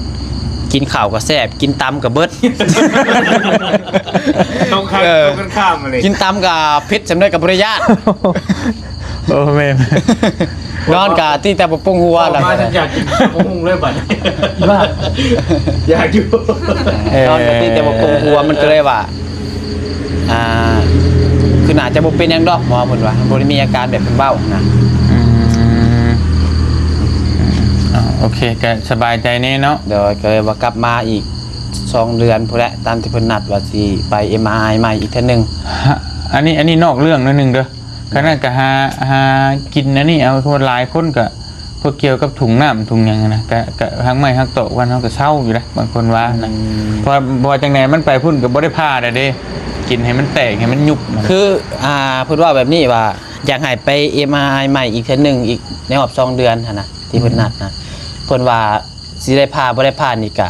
ກິນເຂົ້າກໍແຊບ ກິນຕຳກໍເບິດ. ຕົງຂ້າມ ເອີ ຕົງກັນຂ້າມມາເລີຍ. ກິນຕຳກໍເຜັດສ່ຳໃດກໍບໍ່ໄດ້ຢ້ານ. ໂອ້ ແມ່ນ. ນອນກໍຕີແຕ່ບໍ່ປຸງຫົວ. ອອກມາ ລະ ຢາກກິນບັກຫຸ່ງເລີຍບັດນີ້. ຢາກຢູ່. ເອີ ນອນກໍຕີແຕ່ບໍ່ປຸງຫົວ ມັນກໍເລີຍວ່າ ອ່າ ຄືໜ້າຈະບໍ່ເປັນຫຍັງດອກ ໝໍເພິ່ນວ່າ ບໍ່ໄດ້ມີອາການແບບເພິ່ນເວົ້ານະ. ອືມ ອ່າ ໂອເຄ ກໍສະບາຍໃຈແດ່ເນາະ. ໂດຍ ກໍເລີຍວ່າກັບມາອີກສອງເດືອນພຸ້ນແຫຼະ ຕາມທີ່ເພິ່ນນັດວ່າຊິໄປເອັມອາໄອໃໝ່ອີກເທື່ອໜຶ່ງ. ຮະ ອັນນີ້ ອັນນີ້ນອກເລື່ອງໜ້ອຍໜຶ່ງເດີ. ຂະນັ້ນກໍຫາ ຫາກິນອັນນີ້ເອົາ ເພາະວ່າຫຼາຍຄົນກໍ ພວກກ່ຽວກັບຖົງນ້ຳຖົງຫຍັງນະ ກະ ກະຮັກໄມ້ຮັກຕອກວັນເຮົາກະເຊົາຢູ່ເດ້ ບາງຄົນວ່ານະ. ອືມ ເພາະ ເພາະວ່າຈັ່ງໃດມັນໄປພຸ້ນກະບໍ່ໄດ້ຜ່າແລ້ວເດ້ ກິນໃຫ້ມັນແຕກໃຫ້ມັນຍຸບນະ. ຄື ອ່າ ເພິ່ນເວົ້າແບບນີ້ວ່າ ຢາກໃຫ້ໄປເອັມອາໄອໃໝ່ອີກເທື່ອໜຶ່ງອີກໃນຮອບສອງເດືອນຫັ້ນນະ ທີ່ເພິ່ນນັດນະ. ອືມ ເພິ່ນວ່າຊິໄດ້ຜ່າບໍ່ໄດ້ຜ່ານີ້ກະ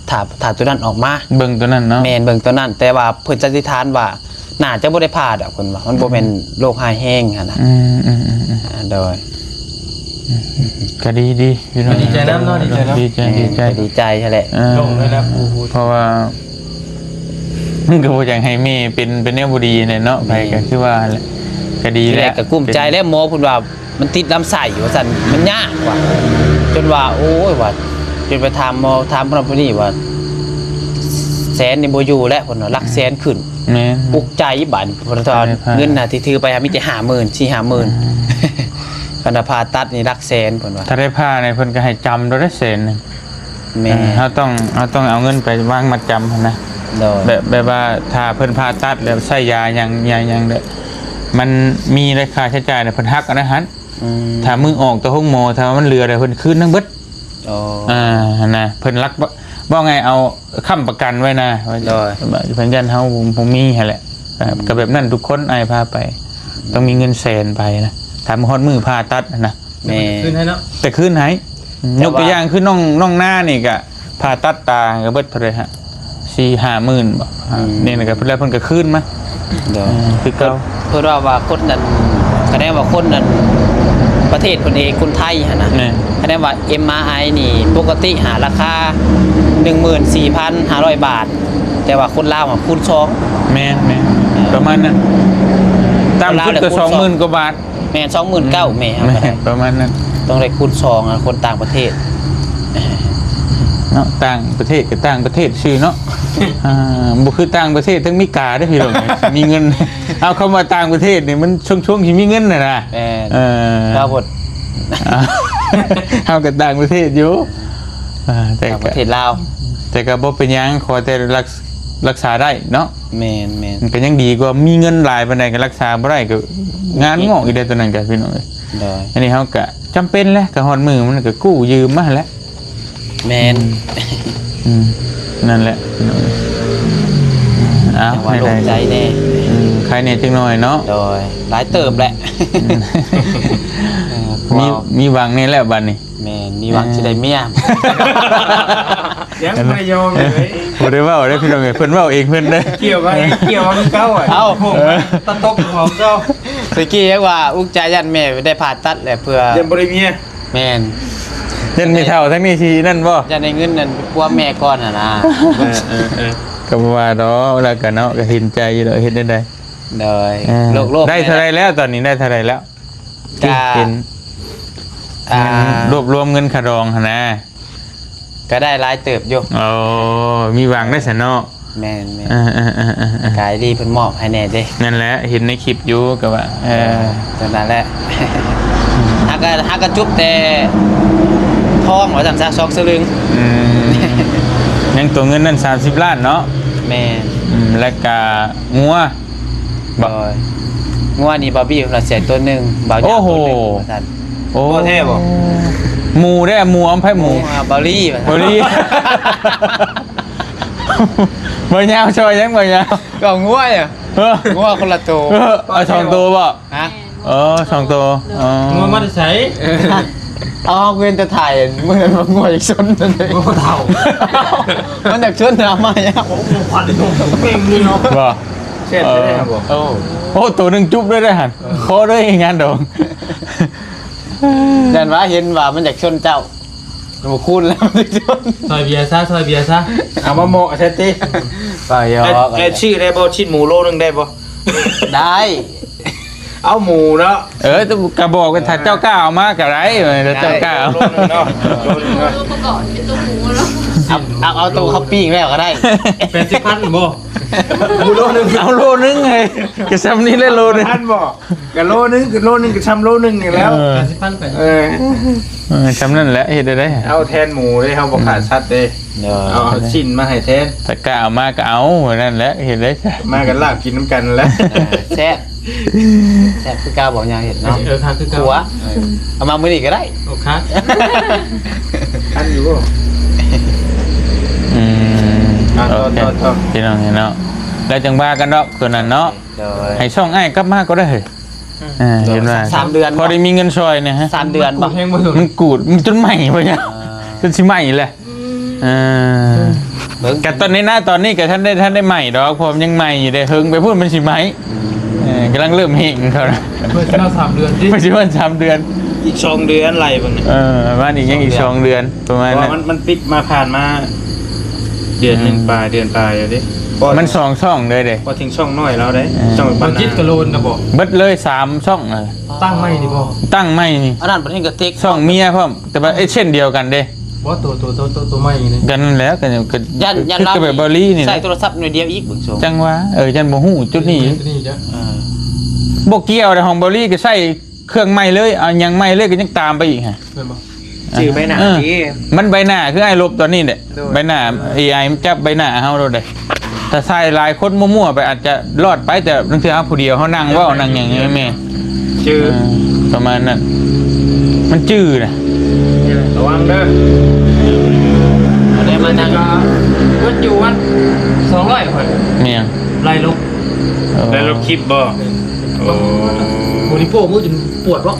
ຖ້າ ຖ້າໂຕນັ້ນອອກມາ ເບິ່ງໂຕນັ້ນເນາະ. ແມ່ນ ເບິ່ງໂຕນັ້ນ ແຕ່ວ່າເພິ່ນສັນນິຖານວ່າ ໜ້າຈະບໍ່ໄດ້ຜ່າດອກ ເພິ່ນວ່າ ມັນບໍ່ແມ່ນໂລກຮ້າຍແຮງຫັ້ນນະ. ອືມ ອືມ ອືມ ອືມ ອ່າ ໂດຍ ອືມ ອືມ ກໍດີ ດີ ພີ່ນ້ອງ ກໍດີໃຈນຳເນາະ ດີໃຈເນາະ ດີໃຈ ແມ່ນ ດີໃຈ ກໍດີໃຈຫັ້ນແຫຼະ. ເອີ ໂລ່ງເລີຍນະ ຜູ້ ຜູ້ ເພາະວ່າ ມັນກໍບໍ່ຢາກໃຫ້ແມ່ເປັນ ເປັນແນວບໍ່ດີແຫຼະເນາະ ແມ່ນ ໃຜກໍຄືວ່າແຫຼະ ກໍດີແຫຼະ ທີແລກກໍກຸ້ມໃຈແຫຼະ ແຕ່ ໝໍເພິ່ນວ່າ ມັນຕິດລຳໄສ້ວ່າຊັ້ນ ມັນຍາກວ່າ ຈົນວ່າ ໂອ້ຍ ວ່າ ຈົນໄປຖາມໝໍ ຖາມຜູ້ນັ້ນຜູ້ນີ້ວ່າ ແສນນີ້ບໍ່ຢູ່ແລ້ວ ເພິ່ນວ່າ ຫຼັກແສນຂຶ້ນ. ແມ່ນ ອຸກໃຈບາດນີ້ ເພິ່ນວ່າ ເງິນນະທີ່ຖືໄປຫາມີແຕ່ຫ້າໝື່ນ ສີ່ຫ້າໝື່ນ ອືມ ຄັນວ່າຜ່າຕັດນີ້ຫຼັກແສນ ເພິ່ນວ່າ ຖ້າໄດ້ຜ່ານີ້ເພິ່ນກໍໃຫ້ຈຳໂລດເດ້ແສນໜຶ່ງ. ແມ່ນ ເອີ ເຮົາຕ້ອງ ເຮົາຕ້ອງເອົາເງິນໄປວາງມັດຈຳຫັ້ນນະ. ໂດຍ ແບບ ແບບວ່າຖ້າເພິ່ນຜ່າຕັດແລ້ວໃຊ້ຢາຫຍັງ ຢາຫຍັງເດ້ ມັນມີລາຍຄ່າໃຊ້ຈ່າຍນະ ເພິ່ນຫັກເອົາໃນຫັ້ນ. ອືມ ຖ້າມື້ອອກແຕ່ໂຮງໝໍ ຖ້າວ່າມັນເຫຼືອແລ້ວເພິ່ນຄືນທັງເບິດ. ອໍ ອ່າ ຫັ້ນນະ ເພິ່ນລັກ ເວົ້າ ເວົ້າງ່າຍເອົາຄ້ຳປະກັນໄວ້ນະ. ໂດຍ ເພິ່ນຢ້ານເຮົາບໍ່ ບໍ່ມີຫັ້ນແຫຼະ. ອືມ ກໍແບບນັ້ນທຸກຄົນ ອ້າຍພາໄປ ຕ້ອງມີເງິນແສນໄປນະ ຖ້າຮອດມື້ຜ່າຕັດຫັ້ນນະ. ແມ່ນ ຄືນໃຫ້ເນາະ ແຕ່ຄືນໃຫ້. ແຕ່ວ່າ ຍົກຕົວຢ່າງຄືນ້ອງ ນ້ອງນານີ້ກະ ຜ່າຕັດຕາກໍເບິດເທົ່າໃດຮະ ສີ່ຫ້າໝື່ນບໍ? ອືມ ນີ້ນະ ກໍເພິ່ນ ແລ້ວເພິ່ນກໍຄືນມາ. ໂດຍ ເອີ ຄືເກົ່າ. ເພິ່ນ ເພິ່ນວ່າ ວ່າຄົນນັ້ນ ຄະແນນວ່າຄົນນັ້ນ ປະເທດເພິ່ນເອງ ຄົນໄທຫັ້ນນະ. ແມ່ນ ຄະແນນວ່າ ເອັມອາໄອ ນີ້ ປົກກະຕິຫາລາຄາ ໜຶ່ງໝື່ນສີ່ພັນຫ້າຮ້ອຍບາດ ແຕ່ວ່າຄົນລາວຫາຄູນສອງ. ແມ່ນ ແມ່ນ ປະມານນັ້ນ ຕ່ຳສຸດກໍສອງໝື່ນກວ່າບາດ. ແມ່ນ ສອງໝື່ນເກົ້າ ອືມ ແມ່ເຮົາກໍໄດ້ ແມ່ນ ປະມານນັ້ນ ຕ້ອງໄດ້ຄູນສອງ ອະ ຄົນຕ່າງປະເທດເນາະ. ຕ່າງປະເທດກໍຕ່າງປະເທດຊື່ເນາະ. ອ່າ ບໍ່ຄືຕ່າງປະເທດ ທັງເມກາເດ້ພີ່ນ້ອງ ມີເງິນ. ເອົາ ຄຳວ່າຕ່າງປະເທດນີ້ ມັນຊ່ວງໆຊິມີເງິນຫັ້ນນະ. ແມ່ນ ເອີ ລາວບໍ່ ເຮົາກໍຕ່າງປະເທດຢູ່ ອ່າ ແຕ່ ຕ່າງປະເທດລາວ ແຕ່ກໍບໍ່ເປັນຫຍັງ ຂໍແຕ່ລັກ ລັກສາໄດ້ເນາະ. ແມ່ນໆ ມັນກໍຍັງດີກວ່າມີເງິນຫຼາຍປານໃດກໍລັກສາບໍ່ໄດ້ ກໍງານງອກອີກເດ້ ໂຕນັ້ນກໍ ພີ່ນ້ອງເອີຍ. ໂດຍ ອັນນີ້ເຮົາກໍຈຳເປັນແຫຼະ ກໍຮອດມື້ມັນກໍກູ້ຢືມມາແຫຼະ. ແມ່ນ ອືມ ອືມ ນັ້ນແຫຼະ ພີ່ນ້ອງເອີຍ. ເອົາ ແນວໃດ ໂລ່ງໃຈແດ່ ອືມ ໄຄແດ່ຈັກໜ້ອຍເນາະ. ໂດຍ ຫຼາຍເຕີບແຫຼະ ອືມ ເອີ ມີ ມີຫວັງແດ່ແລ້ວບັດນີ້. ແມ່ນ ມີຫວັງ ເອີ ຊິໄດ້ເມຍ ຍັງບໍ່ໄດ້ຍອມເລີຍ. ບໍ່ໄດ້ເວົ້າເດ້ພີ່ນ້ອງເອີຍ ເພິ່ນເວົ້າເອງເພິ່ນເດ້. ກ່ຽວວ່າ ກ່ຽວວ່າຄືເກົ່າ. ເອົ້າ ເອີ ຕະຕົກຂອງເຈົ້າ ຕະກີ້ຍັງວ່າອຸກໃຈຢ້ານແມ່ໄດ້ຜ່າຕັດແຫຼະ ເພື່ອ ຢ້ານບໍ່ໄດ້ເມຍ. ແມ່ນ ຢ້ານແມ່ເຖົ້າທາງນີ້ຊິນັ້ນບໍ່ ຢ້ານໄດ້ເງິນນັ້ນໄປປົວແມ່ກ່ອນຫັ້ນນະ. ເອີ ເອີ ເອີ ກໍບໍ່ວ່າດອກ ແລ້ວກໍເນາະ ກໍເຫັນໃຈຢູ່ດອກ ເຮັດແນວໃດ. ໂດຍ ເອີ ໂລກໆ ໄດ້ເທົ່າໃດແລ້ວ ຕອນນີ້ໄດ້ເທົ່າໃດແລ້ວ? ກະ ເຫັນ ອ່າ ເງິນ ລວບລວມເງິນຄ່າດອງຫັ້ນນະ ກໍໄດ້ຫຼາຍເຕີບຢູ່. ໂອ້ ມີຫວັງໄດ້ຊັ້ນເນາະ. ແມ່ນໆ ເອີໆໆໆໆ ກາຍດີເພິ່ນມອບໃຫ້ແດ່ເດ້. ນັ້ນແຫຼະ ເຫັນໃນຄລິບຢູ່ ກໍວ່າ ເອີ ເອີ ຈັ່ງນັ້ນແຫຼະ. ອືມ ຫາກະ ຫາກະຈຸບແຕ່ທອງວ່າຊັ້ນຊະ ສອງສະລຶງ. ອືມ ຍັງຕົວເງິນນັ້ນສາມສິບລ້ານເນາະ. ແມ່ນ ອືມ ແລ້ວກະງົວ ບໍ່ ໂດຍ ງົວນີ້ບາວບີເພິ່ນວ່າຊິໃຫ້ໂຕໜຶ່ງ ບ່າວຍາວໂຕໜຶ່ງ ໂອ້ໂຫ ວ່າຊັ້ນ. ໂອ້ ບໍ່ແທ້ບໍ່? ໝູເດ້ ໝູ ອຳໄຜໝູ ໝູ ອ່າ ບາວລີວ່າຊັ້ນ. ບາວລີ ບ່າວຍາວຊ່ອຍຫຍັງ ບ່າວຍາວ? ກໍງົວອະ ເອີ ງົວຄົນລະໂຕ. ເອີ ເອົາສອງໂຕບໍ່? ຮະ? ເອີ ສອງໂຕ. ອໍ ງົວມາແຕ່ໃສ? ເອົາ ເຮົາເຫັນແຕ່ຖ່າຍມື້ນັ້ນວ່າງົວຢາກຊົນນັ້ນເດ້. ງົວເຖົ້າ ມັນຢາກຊົນນະ ເອົາມາຫຍັງ? ໂອ້ ງົວພັນນົກເຕັມເລີຍເນາະ. ບໍ່ ແຊບແທ້ບໍ່? ໂອ້ ໂອ້ ໂຕໜຶ່ງຈຸບເລີຍເດ້ຫັ້ນ. ເອີ ຂໍເລີຍງານດອງ. ຢ້ານວ່າເຫັນວ່າມັນຢາກຊົນເຈົ້າ. ໂອ້ ຄູນແລ້ວ ຊ່ອຍເບຍຊະ ຊ່ອຍເບຍຊະ. ເອົາມາເໝາະຊະຕິ. ກໍຢອກ ແອດ ແອດຊື້ໄດ້ບໍ່? ຊີ້ນໝູໂລໜຶ່ງໄດ້ບໍ່? ໄດ້. ເອົາໝູເນາະ. ເອີ ກະບອກວ່າຖ້າເຈົ້າກ້າເອົາມາກໍໄດ້ ຖ້າເຈົ້າກ້າເອົາ. ໂລໜຶ່ງເນາະ ໂລໜຶ່ງເນາະ. ປະກອບເປັນໂຕໝູເນາະ. ເອົາ ເອົາ ເອົາໂຕເຂົາປີ້ງແລ້ວກໍໄດ້. ແປດສິບພັນບໍ່? ໝູໂລໜຶ່ງ ເອົາໂລໜຶ່ງເອີຍ. ກໍຊ່ຳນີ້ແຫຼະໂລໜຶ່ງ. ພັນບໍ່? ກະໂລໜຶ່ງ ກະໂລໜຶ່ງກະຊ່ຳໂລໜຶ່ງນີ້ແລ້ວ. ເອີ ແປດສິບພັນໄປ. ເອີ ເອີ ຊ່ຳນັ້ນແຫຼະ ເຮັດໄດ້. ເອົາແທນໝູເດ້ ເຮົາບໍ່ຂາດສັດເດ້. ເອີ ເອົາ ເອົາຊີ້ນມາໃຫ້ແທນ. ຖ້າກ້າເອົາມາກໍເອົາ ນັ້ນແຫຼະ ເຮັດໄດ້. ມາກັນລາບກິນນຳກັນແຫຼະ. ເອີ ແຊບ ແຊບຄືເກົ່າ ບໍ່ຍາກເຮັດເນາະ. ເອີ ຄັກຄືເກົ່າ. ເອົາມາມື້ນີ້ກໍໄດ້. ໂອເຄ ທັນຢູ່ບໍ່? ອືມ ອ່ະ ໂອເຄ ຕໍ່ ຕໍ່ ພີ່ນ້ອງເນາະ. ແລ້ວຈັ່ງວ່າກັນດອກ ຕົວນັ້ນເນາະ. ໂດຍ ໃຫ້ຊ່ອງອ້າຍກັບມາກໍໄດ້ເຮີ້ຍ. ອືມ ເອີ ເຫັນວ່າ ສາມເດືອນ ພໍໄດ້ມີເງິນຊ່ອຍແດ່ຮະ. ສາມເດືອນບໍ່? ມັນກູດ ມັນຈົນໄໝ່ບໍ່ຫຍັງ. ອ່າ ຈົນຊິໄໝ່ແຫຼະ. ອືມ ເອີ ເບິ່ງ ກະຕອນນີ້ນະ ຕອນນີ້ກະທັນໄດ້ ທັນໄດ້ໄໝ່ດອກ ເພາະມັນຍັງໃໝ່ຢູ່ເດ້. ເຫິງໄປພຸ້ນມັນຊິໄໝ້. ອືມ ເອີ ກຳລັງເລີ່ມແຫ້ງເຂົານະ. ເພິ່ນຊິເອົາສາມເດືອນຕິ? ເພິ່ນຊິເອົາສາມເດືອນ. ອີກສອງເດືອນໄລ່ເບິ່ງ. ເອີ ປະມານນີ້ ຍັງອີກສອງເດືອນ ສອງເດືອນ ປະມານນັ້ນ. ເພາະວ່າມັນ ມັນປິດມາ ຜ່ານມາເດືອນໜຶ່ງ ອືມ ປາຍ ເດືອນປາຍແລ້ວເດ້. ມັນສອງຊ່ອງເລີຍເດ້. ບໍ່ເຖິງຊ່ອງນ້ອຍແລ້ວເດ້. ເອີ ຊ່ອງປານ ບໍ່ຈິດກະໂລນນະບໍ່? ເບິດເລີຍສາມຊ່ອງ. ເອີ ຕັ້ງໃໝ່ນີ້ບໍ່? ຕັ້ງໃໝ່ນີ້. ອັນນັ້ນປະເທດກະຕິກ ຊ່ອງເມຍພ້ອມ ແຕ່ວ່າເຮັດເຊັ່ນດຽວກັນເດ້. ບໍ່ ໂຕ ໂຕ ໂຕ ໂຕ ໂຕໃໝ່ນີ້ ກໍນັ້ນແຫຼະ ກໍ ກໍ ຢ້ານ ຢ້ານລາວ ຄືແບບເບົາລີນີ້ແຫຼະ. ໃຊ້ໂທລະສັບໜ່ວຍດຽວອີກເບິ່ງຊົງ. ຈັ່ງວ່າ ເອີ ຢ້ານບໍ່ຮູ້ຈຸດນີ້. ຈຸດນີ້ຈ້ະ ເອີ ບໍ່ກ່ຽວເດ້. ຂອງເບົາລີກໍໃຊ້ເຄື່ອງໃໝ່ເລີຍ ເອົາຫຍັງໃໝ່ເລີຍ ກໍຍັງຕາມໄປອີກຫັ້ນ. ແມ່ນບໍ່? ຈື່ໃບໜ້າ ເອີ ຕິ ມັນໃບໜ້າຄືອ້າຍລົບຕອນນີ້ແຫຼະ. ໂດຍ ໃບໜ້າ ເອໄອ ມັນຈັບໃບໜ້າເຮົາໂລດເດ້. ຖ້າໃສ່ຫຼາຍຄົນມົ້ວໆໄປອາດຈະລອດໄປ ແຕ່ລາງເທື່ອເຮົາຜູ້ດຽວ ເຮົານັ່ງເວົ້ານັ່ງຫຍັງແມ່ນ ຈື່ ເອີ ປະມານນັ້ນ ມັນຈື່ນະ. ລະວັງເດີ. ອັນນີ້ມານັ່ງ ເບິດຢູ່ມັນສອງຮ້ອຍຂ້ອຍ. ແມ່ນຫຍັງ? ໄລ່ລົບ. ເອີ ໄລ່ລົບຄລິບບໍ່? ໂອ້ ໂອ້ ນີ້ໂປ້ມືຈົນປວດບໍ່?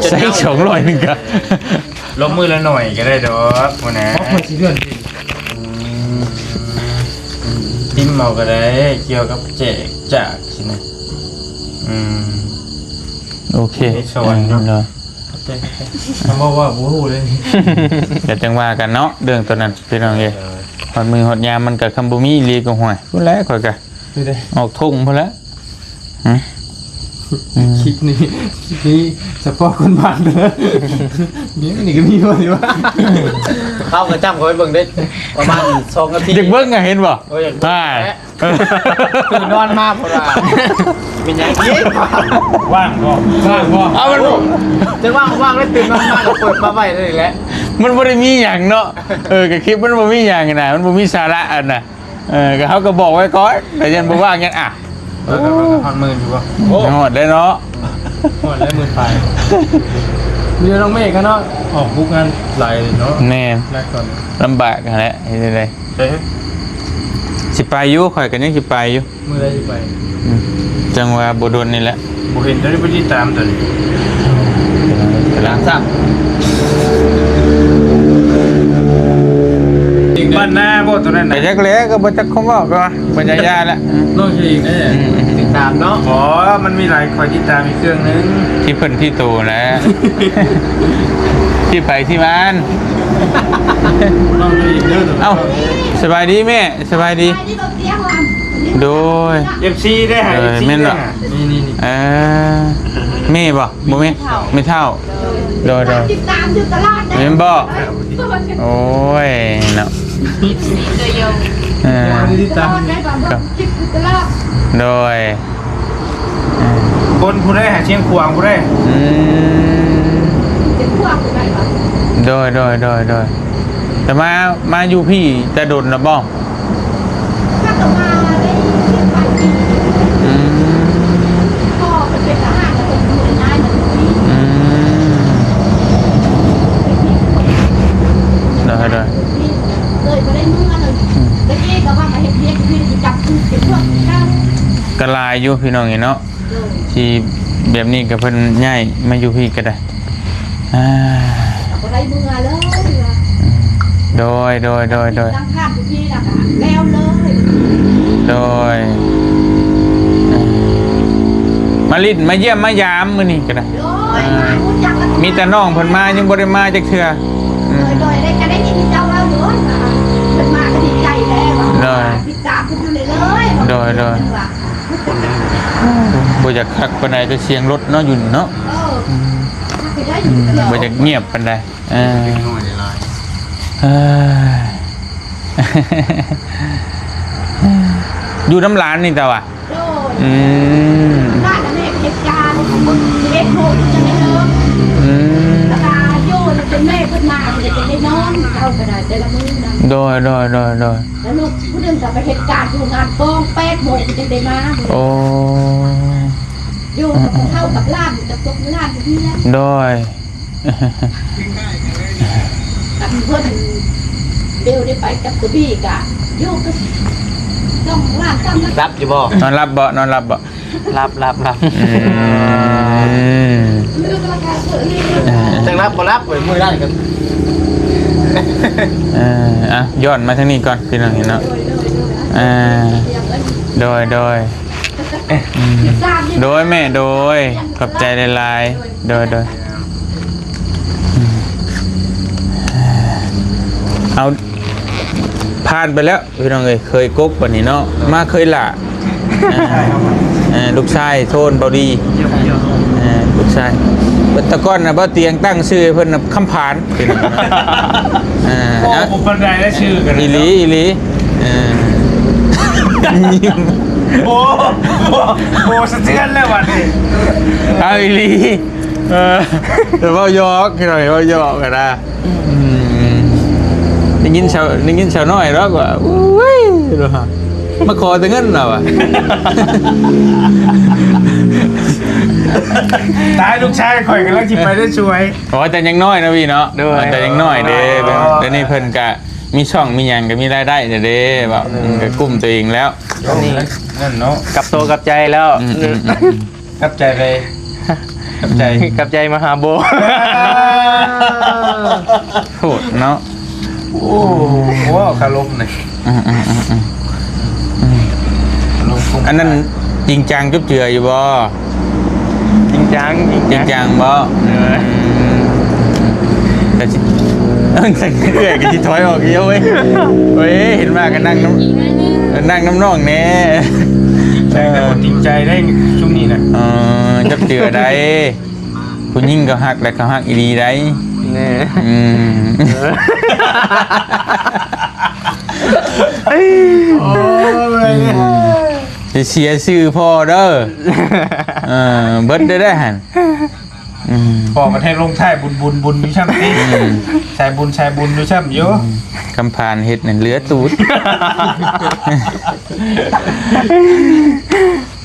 ໃຊ້ສອງຮ້ອຍໜຶ່ງກະ ລົບມື້ລະໜ້ອຍກໍໄດ້ດອກ ບໍ່ນະ. ເພາະເພິ່ນຊິເລື່ອນ ອືມ ພິມເອົາກໍໄດ້ ກ່ຽວກັບແຈກຈາກຊີ້ນະ. ອືມ ໂອເຄ ມີສອນເນາະ. ເອີ ເນາະ ຂອບໃຈ ຂອບໃຈ. ຄຳເວົ້າວ່າບໍ່ຮູ້ເລີຍ. ດຽວຈັ່ງວ່າກັນເນາະ ເລື່ອງໂຕນັ້ນ ພີ່ນ້ອງເອີຍ. ເອີ ຮອດມື້ຮອດຍາມມັນກໍ ຄຳບໍ່ມີອີ່ຫຼີກໍ ຫ້ວຍ ພຸ້ນແຫຼະ ຂ້ອຍກໍ ຄືໃດ ອອກທົ່ງພຸ້ນແຫຼະ. ຫຶ ອືມ ຄລິບນີ້ ຄລິບນີ້ສະເພາະຄົນບ້ານເດີ. ນີ້ ນີ້ກໍມີບໍ່ນີ້ວະ? ເຮົາກໍຈຳເຂົາໄປເບິ່ງເດ້ ປະມານສອງອາທິດ. ຢາກເບິ່ງອະ ເຫັນບໍ່? ໂອ້ຍ ຢາກເບິ່ງ. ອ່າ ແຫຼະ ຕື່ນນອນມາພຸ້ນວ່າ ເປັນຫຍັງອີກ? ວ່າງບໍ່? ວ່າງບໍ່? ເອົາ ມັນ ຈັ່ງວ່າງ ວ່າງແລ້ວຕື່ນນອນມາກໍເປີດມາໄວ້ນັ້ນແຫຼະ. ມັນບໍ່ໄດ້ມີຫຍັງເນາະ. ເອີ ກໍຄລິບມັນບໍ່ມີຫຍັງນະ ມັນບໍ່ມີສາລະອັນນະ. ເອີ ກໍເຮົາກໍບອກໄວ້ກ່ອນ ແຕ່ຍັງບໍ່ວ່າງຍັງ ອ່ະ ເອີ ກໍຮອດໝື່ນຢູ່ບໍ່? ໂອ້ ຮອດແລ້ວເນາະ ຮອດແລ້ວ ໝື່ນປາຍ. ມີແຕ່ນ້ອງເມກເນາະ ອອກບຸກງານຫຼາຍເນາະ. ແມ່ນ ຫຼາຍຄົນ ລຳບາກຫັ້ນແຫຼະ ເຮັດຈັ່ງໃດ? ເອີ ຊິໄປຢູ່ ຂ້ອຍກໍຍັງຊິໄປຢູ່. ມື້ໃດຊິໄປ? ອືມ ຈັ່ງວ່າບໍ່ດົນນີ້ແຫຼະ. ບໍ່ເຫັນຕົວນີ້ ບໍ່ຕິດຕາມຕົວນີ້ ກຳລັງສ້າງ. ບ້ານນາບໍ່ຕົວນັ້ນນະ? ກໍຈັກແຫຼະ ກໍບໍ່ຈັກຄວາມເວົ້າ ກໍວ່າບໍ່ຢາກຢ້ານລະ. ອືມ ນ້ອງຊື່ອີກເດ້. ອືມ ຕິດຕາມເນາະ. ອໍ ມັນມີຫຼາຍ ຂ້ອຍຕິດຕາມອີກເຄື່ອງໜຶ່ງ ທີ່ເພິ່ນທີ່ໂຕນະ ທີ່ໃຜທີ່ມັນ. ນ້ອງຊື່ອີກເດີ. ເອົ້າ ສະບາຍດີແມ່. ສະບາຍດີ. ໂດຍ ເອັຟຊີໄດ້ຫາ ເອີ ເອັຟຊີ ແມ່ນບໍ່? ນີ້ໆໆ ເອີ ແມ່ບໍ່? ບໍ່ແມ່ນ ແມ່ເຖົ້າ ແມ່ເຖົ້າ. ໂດຍ ໂດຍ ຕິດຕາມຢູ່ຕະຫຼອດເດ້ ແມ່ນບໍ່? ໂອ້ຍເນາະ ເອັຟຊີຕັວຍົງ ເອີ ຕິດຕາມ ຕິດຕາມ ເບິ່ງຄລິບຢູ່ຕະຫຼອດ. ໂດຍ ເອີ ຄົນຜູ້ໃດຫາ ຊຽງຂວາງຜູ້ໃດ? ອືມ ຊຽງຂວາງຜູ້ໃດຫວາ? ໂດຍ ໂດຍ ໂດຍ ໂດຍ. ແຕ່ມາ ມາຢູ່ພີ້ແຕ່ດົນແລ້ວບໍ່? ມາກໍມາໄດ້ສິບປາຍປີ. ອືມ ພໍ່ເພິ່ນເປັນທະຫານ ແລ້ວເພິ່ນຢູ່ນານ. ອືມ ໂດຍ ໂດຍ ເລີຍບໍ່ໄດ້ເມືອເລີຍ. ອືມ ແຕ່ກີ້ກໍວ່າມາເຮັດວຽກຢູ່ພີ້ ຈັບຖືກເປັນພວກເກົ່າ. ກໍຫຼາຍຢູ່ພີ່ນ້ອງເອີຍເນາະ. ໂດຍ ທີ່ ແບບນີ້ກໍເພິ່ນຍ້າຍມາຢູ່ພີ້ກໍໄດ້. ອ່າ ກໍບໍ່ໄດ້ເມືອເລີຍວ່າ ອືມ ໂດຍ ໂດຍ ໂດຍ ໂດຍ ຕັ້ງຖານຢູ່ພີ້ລະກະແລ້ວເລີຍ. ໂດຍ ເອີ ມາຫຼິ້ນມາຢ້ຽມມາຢາມມື້ນີ້ກໍໄດ້. ໂດຍ ອ່າ ມາຮູ້ຈັກແລ້ວກໍ ມີແຕ່ນ້ອງເພິ່ນມາ ຍັງບໍ່ໄດ້ມາຈັກເທື່ອ. ອືມ ໂດຍ ໂດຍ ໄດ້ ກໍໄດ້ຍິນເຈົ້າເວົ້າຢູ່ວ່າເພິ່ນມາກໍດີໃຈແລ້ວ. ໂດຍ ຕິດຕາມເພິ່ນຢູ່ເລື້ອຍໆ. ໂດຍ ໂດຍ ເພິ່ນວ່າ ບໍ່ຢາກຄັກປານໃດ ແຕ່ສຽງລົດເນາະ ຢູ່ນີ້ເນາະ. ເອີ ອືມ ບໍ່ຢາກງຽບປານໃດ. ເອີ ເອີ ຢູ່ນຳຫຼານນີ້ແຕ່ວ່າ. ໂດຍ ອືມ ຫຼານແມ່ເຮັດການ ສິບເອັດໂມງຈັ່ງໄດ້ເລີກ. ອືມ ແລ້ວກໍຢູ່ຈົນແມ່ເພິ່ນມາ ເພິ່ນຈຶ່ງໄດ້ນອນ ເຮົາກໍໄດ້ແຕ່ລະມື້ນະ. ໂດຍ ໂດຍ ໂດຍ ໂດຍ ແລ້ວລູກຜູ້ໜຶ່ງກໍໄປເຮັດການຢູ່ງານກອງ ແປດໂມງຈຶ່ງໄດ້ມາ. ໂອ້ ຢູ່ກັບເຮົາກັບຫຼານ ກັບຕົກຫຼານຢູ່ນີ້ແຫຼະ. ໂດຍ ກັບເພິ່ນ ເບວໄດ້ໄປກັບກະບີກະຢູ່ກັບສອງຫຼານສາມຫຼານ. ຫຼັບຢູ່ບໍ່? ນອນຫຼັບບໍ່? ນອນຫຼັບບໍ່? ຫຼັບ ຫຼັບ ຫຼັບ. ອືມ ຈັ່ງຫຼັບບໍ່ຫຼັບເວີຍ ມື້ນັ້ນກໍ ເອີ ອ່ະ ຍ້ອນມາທາງນີ້ກ່ອນ ພີ່ນ້ອງເນາະ. ໂດຍ ໂດຍ ໂດຍ ອ່າ ໂດຍ ໂດຍ ອືມ ໂດຍແມ່ ໂດຍ ຂອບໃຈຫຼາຍໆ. ໂດຍ ໂດຍ ອືມ ເອົາ ຜ່ານໄປແລ້ວ ພີ່ນ້ອງເອີຍ ເຄີຍກົກບັດນີ້ເນາະ ມາເຄີຍຫຼ້າ. ເອີ ເອີ ລູກຊາຍໂທນເບົາດີ. ເອີ ລູກຊາຍ ແຕ່ກ່ອນນະ ເບົາຕຽງຕັ້ງຊື່ໃຫ້ເພິ່ນນະ ຄຳຜານ. ເອີ ໂອ້ ເອົ້າ ບໍ່ປານໃດແລ້ວຊື່ກັນ ອີ່ຫຼີ ອີ່ຫຼີ. ເອີ ໂອ້ ໂອ້ ສະເທືອນແລ້ວບັດນີ້. ເອົາ ອີ່ຫຼີ. ເອີ ແຕ່ເວົ້າຫຍອກ ພີ່ນ້ອງ ເວົ້າຫຍອກຫັ້ນນະ. ອືມ ໄດ້ຍິນສາວ ໄດ້ຍິນສາວນ້ອຍດອກວ່າ ໂອ້ຍ ມາຂໍແຕ່ເງິນລາວວ່າ. ຕາຍ ລູກຊາຍຂ້ອຍກຳລັງຊິໄປໄດ້ຊ່ວຍ. ໂອ້ຍ ແຕ່ຍັງນ້ອຍນະພີ່ເນາະ. ໂດຍ ແຕ່ຍັງນ້ອຍເດ້. ອໍ ດຽວນີ້ເພິ່ນກະມີຊ່ອງມີຫຍັງ ກະມີລາຍໄດ້ແລ້ວເດ້ ເວົ້າ ອືມ ກະກຸ້ມຕົວເອງແລ້ວ. ອັນນີ້ ນັ້ນເນາະ ກັບໂຕກັບໃຈແລ້ວ. ອືມໆໆໆ ຂອບໃຈໄປ ຂອບໃຈ ຂອບໃຈມະຫາໂບ. ໂຫດເນາະ. ໂອ້ ເວົ້າຄາລົມນີ້. ອືມໆໆໆ ອັນນັ້ນຈິງຈັງຈຸບເຈືອຢູ່ບໍ່? ຈິງຈັງ ຈິງຈັງ ຈິງຈັງບໍ່? ເອີ ອືມ ແຕ່ຊິ ເອື້ອຍກໍຊິຖອຍອອກອີກເວີຍ. ເວີຍ ເຫັນວ່າກໍນັ່ງນຳ ນັ່ງນຳນ້ອງແດ່. ແຕ່ບໍ່ຈິງໃຈໄດ້ຊຸມນີ້ນະ. ເອີ ຈັກເທື່ອໃດ ຜູ້ຍິງເຂົາຮັກ ແລະ ເຂົາຮັກອີ່ຫຼີໃດ໋. ແນ່ ອືມ ເອີ ໂອ້ຍ ຊິເສຍຊື່ພໍ່ເດີ. ເອີ ເບິດໄດ້ໄດຫັ້ນ. ອືມ ພໍ່ກໍແທ້ລົງທ້າຍບຸນ ບຸນ ບຸນຢູ່ຊ້ຳຕິ. ອືມ ສາຍບຸນ ສາຍບຸນຢູ່ຊ້ຳຢູ່. ອືມ ຄຳຜານເຮັດນັ້ນເຫຼືອຕູດ.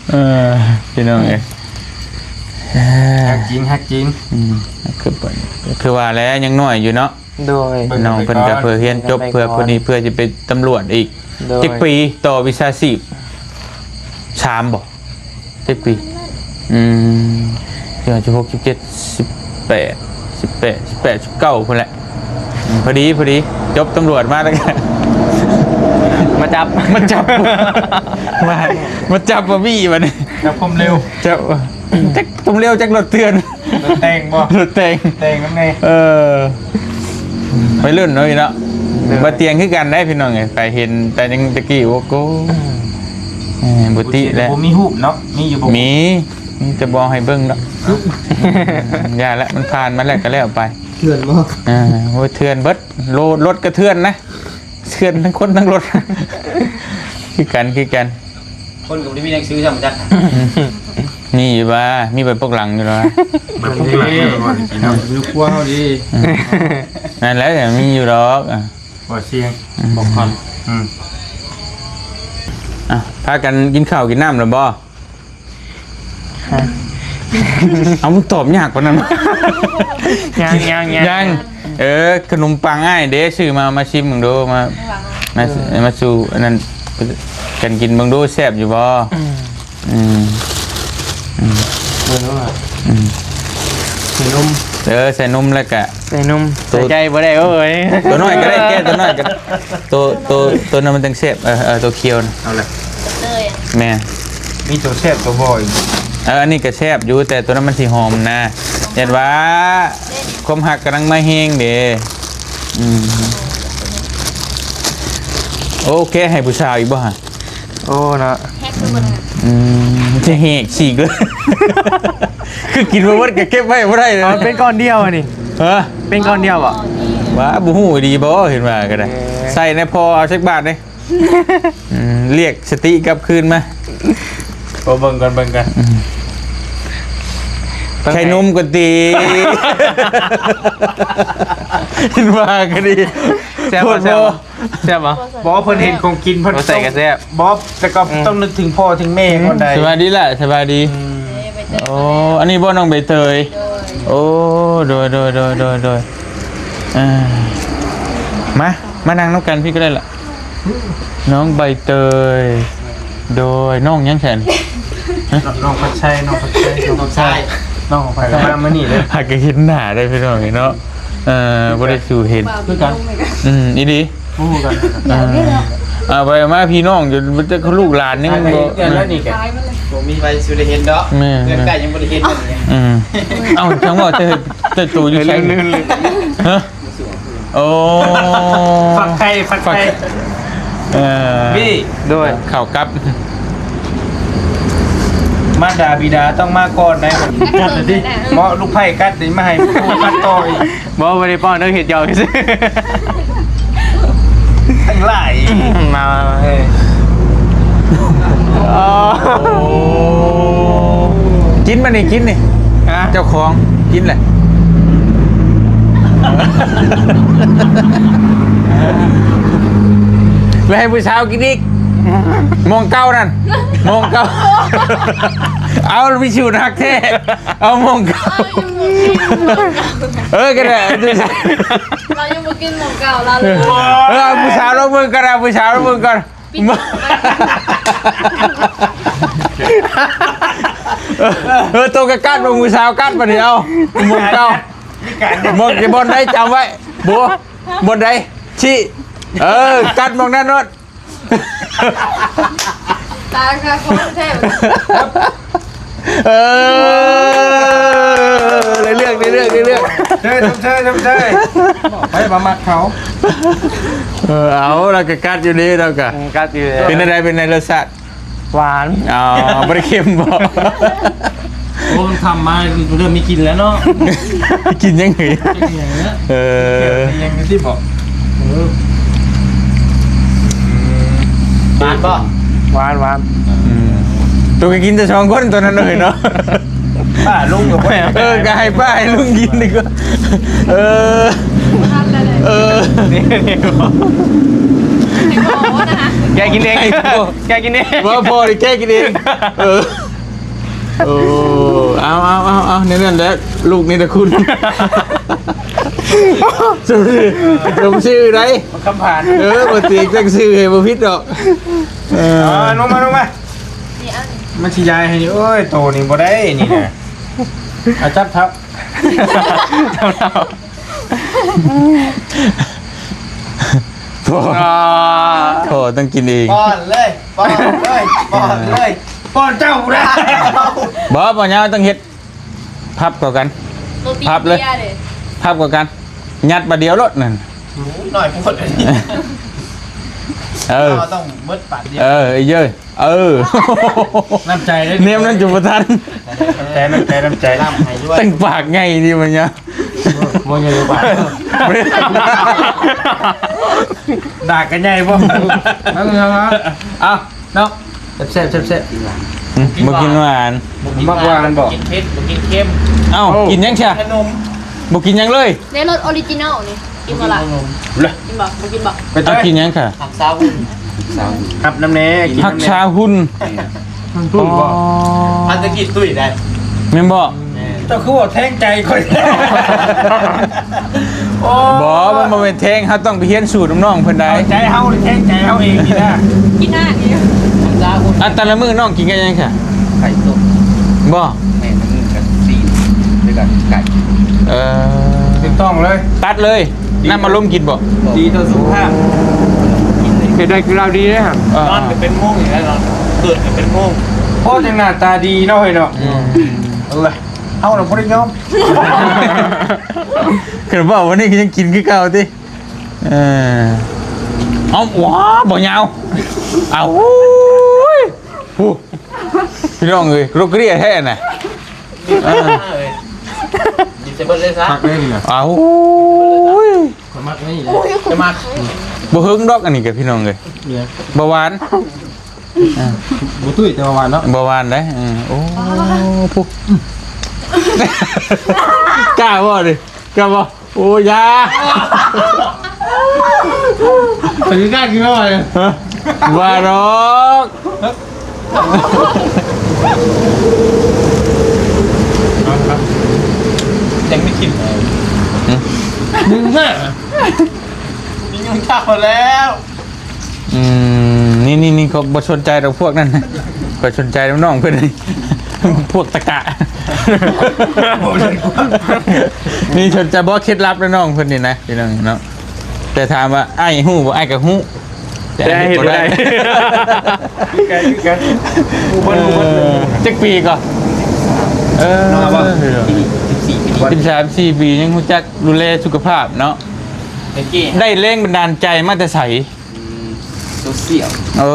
ເອີ ພີ່ນ້ອງເອີຍ ຮັກຈິງ ຮັກຈິງ. ອືມ ຄື ຄືວ່າແຫຼະ ຍັງນ້ອຍຢູ່ເນາະ. ໂດຍ ນ້ອງເພິ່ນກໍເພື່ອຮຽນຈົບ ເພື່ອຜູ້ນີ້ ເພື່ອຈະເປັນຕຳຫຼວດອີກ. ໂດຍ ຈັກປີ? ຕໍ່ວິຊາຊີບ ສາມບໍ່? ຈັກປີ? ອືມ ສິບຫ້າ ສິບຫົກ ສິບເຈັດ ສິບແປດ ສິບແປດ ສິບແປດ ສິບເກົ້າພຸ້ນແຫຼະ. ອືມ ພໍດີ ພໍດີ ຈົບຕຳຫຼວດມາແລ້ວກໍມາຈັບ ມາຈັບ ມາ ມາຈັບບໍ່ມີບັດນີ້. ຈັບຄວາມເລັວ ຈັບ ຈັກຄວາມເລັວ ຈັກລົດເຖື່ອນ. ລົດແຕ່ງບໍ່? ລົດແຕ່ງ ແຕ່ງນຳແດ່. ເອີ ໄວລຸ້ນເນາະພີ່ເນາະ. ໂດຍ ບໍ່ຕຽງຄືກັນໄດ໋ພີ່ນ້ອງເອີຍ ໄປເຫັນແຕ່ຍັງແຕ່ກີ້ ໂອ້ໂກ ເອີ ບໍ່ຕິແຫຼະ. ບໍ່ມີຮູບເນາະ? ມີຢູ່ບໍ່? ມີ ມີແຕ່ບໍ່ໃຫ້ເບິ່ງດອກ. ຢ່າລະ ມັນຜ່ານມາແລ້ວກໍແລ້ວໄປ. ເຖື່ອນບໍ່? ເອີ ໂອ້ຍ ເຖື່ອນເບິດ ໂລ ລົດກໍເຖື່ອນນະ ເຖື່ອນທັງຄົນທັງລົດ. ຄືກັນ ຄືກັນ. ຄົນກໍບໍ່ໄດ້ມີໜັງສືຊ້ຳຈັກ. ມີຢູ່ວ່າ ມີໃບປົກຫຼັງຢູ່ແລ້ວ. ໃບປົກຫຼັງຢູ່ເນາະ ຢູ່ຄົວເຮົາເດ້. ອືມ ນັ້ນແຫຼະ ມີຢູ່ດອກ. ອ່າ ບໍ່ສຽງ ອືມ ບໍ່ຄອນ. ອືມ ອ່ະ ພາກັນກິນເຂົ້າກິນນ້ຳແລ້ວບໍ່? ຮະ ເອົາ ມຶງຕອບຍາກປານນັ້ນ. ຍັງ ຍັງ ຍັງ ຍັງ. ເອີ ຂະໜົມປັງອ້າຍເດ້ ຊື້ມາ ມາຊິມເບິ່ງດູ ມາ ມາ ເອີ ມາສູ່ອັນນັ້ນກັນກິນເບິ່ງດູ ແຊບຢູ່ບໍ່? ອືມ ອືມ ອືມ ບໍ່ ອືມ ໃສ່ນົມ ເອີ ໃສ່ນົມແລ້ວກະ ໃສ່ນົມ ໂຕ ໃສ່ໃຈບໍ່ໄດ້ເອີຍ ໂຕນ້ອຍກໍໄດ້ ແກ້ໂຕນ້ອຍກໍ ໂຕ ໂຕ ໂຕນັ້ນມັນຈັ່ງແຊບ ເອີ ເອີ ໂຕຂຽວນະ ເອົາລະ ແມ່ນ ມີໂຕແຊບໂຕບໍ່ອີກ ເອີ ອັນນີ້ກໍແຊບຢູ່ ແຕ່ໂຕນັ້ນມັນຊິຫອມນະ ຢ້ານວ່າຄວາມຮັກກຳລັງມາແຮງເດ້ ອືມ ໂອເຄ ໃຫ້ຜູ້ສາວອີກບໍ່ຫະ? ໂອ້ເນາະ ແຮກຄືບໍ່ໄດ້ ອືມ ຈະແຮກສີກເລີຍ ຄືກິນບໍ່ໝົດກໍເກັບໄວ້ບໍ່ໄດ້ເລີຍ ເອົາເປັນກ້ອນດຽວອັນນີ້ ຮະ ເປັນກ້ອນດຽວບໍ່? ວ່າບໍ່ຮູ້ດີບໍ່ ເຫັນວ່າກໍໄດ້ ເອີ ໃສ່ແດ່ພໍ ເອົາຈັກບາດເດ້ ອືມ ລຽກສະຕິກັບຄືນມາ ໂອ້ ເບິ່ງກ່ອນ ເບິ່ງກ່ອນ ອືມ ໃສ່ນົມກ່ອນຕິ ເຫັນວ່າກໍດີ ແຊບບໍ່ ແຊບບໍ່? ແຊບບໍ່? ບໍ່ ເພິ່ນເຫັນຂອງກິນເພິ່ນ ບໍ່ໃສ່ກໍແຊບ ບໍ່ ແຕ່ກໍ ອືມ ຕ້ອງນຶກເຖິງພໍ່ເຖິງແມ່ກ່ອນໃດ ສະບາຍດີລະ ສະບາຍດີ ອືມ ໂອ້ ອັນນີ້ບໍ່ນ້ອງໃບເຕີຍ ໂດຍ ໂອ້ ໂດຍ ໂດຍ ເອີ ມາ ມານັ່ງນຳກັນພີ້ກໍໄດ້ລະ ນ້ອງໃບເຕີຍ ໂດຍ ນ້ອງຫຍັງແຊນ? ນ້ອງ ນ້ອງພັດໄຊ ນ້ອງພັດໄຊ ນ້ອງພັດໄຊ ນ້ອງຂອງພັດໄຊ ມາມື້ນີ້ເດ້ ຫາກະເຫັນໜ້າໄດ້ພີ່ນ້ອງເນາະ ເອີ ບໍ່ໄດ້ສູ່ເຫັນ ຄືກັນ ອືມ ອີ່ຫຼີ ບໍ່ຮູ້ກັນ ເອີ ເອົາໄປມາພີ່ນ້ອງຈົນ ລູກຫຼານຍັງບໍ່ ບໍ່ມີໃຜສູ່ໄດ້ເຫັນດອກ ແມ່ນ ເຮືອນໃກ້ຍັງບໍ່ໄດ້ເຫັນ ອືມ ເອົ້າ ຈັ່ງວ່າແຕ່ ແຕ່ໂຕຢູ່ໃສ? ຮະ? ໂອ້ ຝັກໄຂ່ ຝັກໄຂ່ ເອີ ນີ້ ໂດຍ ເຂົ້າກັບ ມາດາບິດາຕ້ອງມາກ່ອນໄດ໋ ກັດເລີຍຕິ ເໝາະລູກໃພ້ກັດນີ້ ມາໃຫ້ຜູ້ກັດຕໍ່ອີກ ບໍ່ ບໍ່ໄດ້ປ້ອນເດີ ເຮັດຫຍອກຊື່ ທັງຫຼາຍ ມາ ມາ ມາ ເອີ ອໍ ກິນບາດນີ້ ກິນນີ້ ຮະ ເຈົ້າຂອງກິນແຫຼະ ແລ້ວໃຫ້ຜູ້ສາວກິນອີກ ໝ່ອງເກົ່ານັ້ນ ໝ່ອງເກົ່າ ເອົາ ພິສູດຮັກແທ້ ເອົາ ໝ່ອງເກົ່າ ເອີ ກໍໄດ້ ລາວຍັງບໍ່ກິນໝ່ອງເກົ່າລາວເລີຍ ເອີ ເອົາ ຜູ້ສາວລອງເບິ່ງກ່ອນ ເອົາ ຜູ້ສາວລອງເບິ່ງກ່ອນ ປິດ ເອີ ໂຕກໍກັດ ໝ່ອງຜູ້ສາວກັດບາດນີ້ ເອົາ ໝ່ອງເກົ່າ ໝ່ອງ ບ່ອນໃດຈຳໄວ້ ໂບ ບ່ອນໃດ ຊີ້ ເອີ ກັດໝ່ອງນັ້ນໂລດ ຕາຍຄ່າຂອງແທ້ ເອີ ໄດ້ເລື່ອງ ໄດ້ເລື່ອງ ໄດ້ເລື່ອງ ເຊີຍ ຊົມເຊີຍ ຊົມເຊີຍ ໄປບໍ່ມັກເຂົາ ເອີ ເອົາ ລາວກໍກັດຢູ່ເດ້ ລາວກໍ ອືມ ກັດຢູ່ເດ້ ເປັນຈັ່ງໃດ ເປັນໃດລົດຊາດ? ຫວານ ອໍ ບໍ່ໄດ້ເຄັມບໍ? ໂອ້ ມັນຄ່ຳມາ ເລີ່ມມີກິ່ນແລ້ວເນາະ ກິນຫຍັງເຮີ້ຍ? ເອີ ຍັງຊິບອກ ເອີ ຫວານບໍ່? ຫວານ ຫວານ ອືມ ໂຕກໍກິນແຕ່ສອງຄົນໂຕນັ້ນເລີຍເນາະ ປ້າລຸງກໍບໍ່ ເອີ ກໍໃຫ້ປ້າໃຫ້ລຸງກິນດີກວ່າ ເອີ ເອີ ແກະກິນເອງ ແກະກິນເອງ ວ່າພໍ່ນີ້ແກະກິນເອງ ເອີ ໂອ້ ເອົາ ເອົາ ເອົາ ເອົາ ໃນນັ້ນແຫຼະ ລູກນີ້ນະຄຸນ ສົມຊື່ ສົມຊື່ໄດ໋ ຄຳຜານ ເອີ ບໍ່ຕິ ຈັກຊື່ໃຫ້ບໍ່ຜິດດອກ ເອີ ເອົາ ລົງມາ ລົງມາ ມັນຊິຢາຍໃຫ້ ໂອ້ຍ ໂຕນີ້ບໍ່ໄດ້ນີ້ນະ ເອົາ ຈັບເທົ້າ ພໍ່ ພໍ່ຕ້ອງກິນເອງ ປ້ອນເລີຍ ປ້ອນເລີຍ ປ້ອນເລີຍ ປ້ອນເຈົ້າໄດ້ ບໍ່ ບໍ່ຍາວຕ້ອງເຮັດ ພັບເຂົ້າກັນ ໂຕຕີ ພັບເລີຍ ເດ ພັບເຂົ້າກັນ ຍັດບາດດຽວໂລດນັ້ນ ໂອ້ຍ ນ້ອຍໂພດ ເອີ ເຮົາຕ້ອງເບິດບາດດຽວ ເອີ ເອີ ເອີ ນ້ຳໃຈເດ້ ແນມນັ້ນຈຸບໍ່ທັນ ນ້ຳໃຈ ນ້ຳໃຈ ນ້ຳໃຈ ລ້ຳໃຫ້ດ້ວຍ ຕັ້ງປາກໃຫຍ່ນີ້ມັນຍະ ບໍ່ໃຫຍ່ປາກ ດາກກໍໃຫຍ່ບໍ່ ເອົາເນາະ ແຊບໆ ແຊບໆ ອືມ ບໍ່ກິນຫວານ ບໍ່ກິນຫວານ ມັກຫວານບໍ່? ກິນເຜັດ ບໍ່ກິນເຄັມ ເອົ້າ ໂອ້ ກິນຫຍັງຊະ? ຂະໜົມ ບໍ່ກິນຫຍັງເລີຍ ໃນລົດອໍຣິຈິນອນນີ້ ກິນບໍ່ລະ? ກິນບໍ່? ບໍ່ກິນບໍ່? ເອົາ ກິນຫຍັງຄະ? ຮັກສາວຮຸ່ນ ຮັບນຳແດ່ ກິນນຳແດ່ ຮັກສາຮຸ່ນ ມັນປຸ້ຍບໍ່? ອໍ ພັນຕະກິດຕຸ້ຍໄດ້ ແມ່ນບໍ່? ແມ່ນ ເຈົ້າຄືວ່າແທງໃຈຂ້ອຍ ໂອ້ ບໍ່ ມັນບໍ່ແມ່ນແທງ ເຮົາຕ້ອງໄປຮຽນສູດນຳນ້ອງເພິ່ນໄດ໋ ເອົາໃຈເຮົາ ແທງໃຈເຮົາເອງນີ້ນະ ກິນໜ້ານີ້ ອັນແຕ່ລະມື້ນ້ອງກິນກັບຫຍັງຄະ? ໄຂ່ຕົ້ມ ບໍ່? ແມ່ນ ເອີ ຖືກຕ້ອງເລີຍ ຕັດເລີຍ. ນ້ຳອັດລົມກິນບໍ່? ດີຕໍ່ສຸຂະພາບ. ເຮັດໄດ້ຄືລາວດີເດ້. ເອີ ນອນກໍເປັນໂມງຢູ່ແລ້ວເນາະ ເກີດກໍເປັນໂມງ. ໂອ້ ຈັ່ງໜ້າຕາດີເນາະເຮີ້ຍເນາະ. ອືມ ເອົາລະ ເຮົາລະບໍ່ໄດ້ຍອມ. ຄັນເວົ້າວັນນີ້ກໍຍັງກິນຄືເກົ່າຕິ. ເອີ ເອົາ ວ້າ ບໍ່ຍາວ. ເອົາ ໂອ້ຍ ໂອ້ ພີ່ນ້ອງເອີຍ ໂລກເກລຍແທ້ນະ. ເອີ ກິນໃສ່ເບິດເລີຍຊະ. ຄັກເລີຍນີ້ນະ. ເອົາ ໂອ້ຍ ຂ້ອຍມັກນີ້ນະ ຂ້ອຍມັກ. ບໍ່ເຫິງດອກອັນນີ້ກະ ພີ່ນ້ອງເອີຍ. ເບາຫວານ ອ່າ ບໍ່ຕຸ້ຍແຕ່ວ່າຫວານເນາະ. ບໍ່ຫວານເດ້. ເອີ ໂອ້ ຜູ້ ກ້າບໍ່ນີ້? ກ້າບໍ່? ໂອ້ ຢ່າ ໄປຄືກ້າກິນບໍ່ໄຫວ. ຮະ ວ່າດອກ. ຍັງໄມ່ກິນເລີຍ. ຫຶ ດຶງມາ ມີຍຸງເຂົ້າແລ້ວ. ອືມ ນີ້ໆໆ ເຂົາບໍ່ສົນໃຈດອກພວກນັ້ນ ຂ້ອຍສົນໃຈນຳນ້ອງເພິ່ນ ພວກຕະກະ. ນີ້ສົນໃຈບໍ່ ເຄັດລັບນຳນ້ອງເພິ່ນນີ້ນະ ພີ່ນ້ອງເນາະ. ແຕ່ຖາມວ່າອ້າຍຮູ້ບໍ່? ອ້າຍກໍຮູ້ ແຕ່ອ້າຍເຮັດບໍ່ໄດ້. ຄືກັນ ຄືກັນ ຮູ້ເບິດ ຮູ້ເບິດ. ເອີ ຈັກປີກໍ? ເອີ ສິບສາມ ສິບສີ່ປີ ຍັງຮູ້ຈັກດູແລສຸຂະພາບເນາະ. ໄດ້ແຮງບັນດານໃຈມາແຕ່ໃສ? ອືມ ໂຊຊຽວ. ເອີ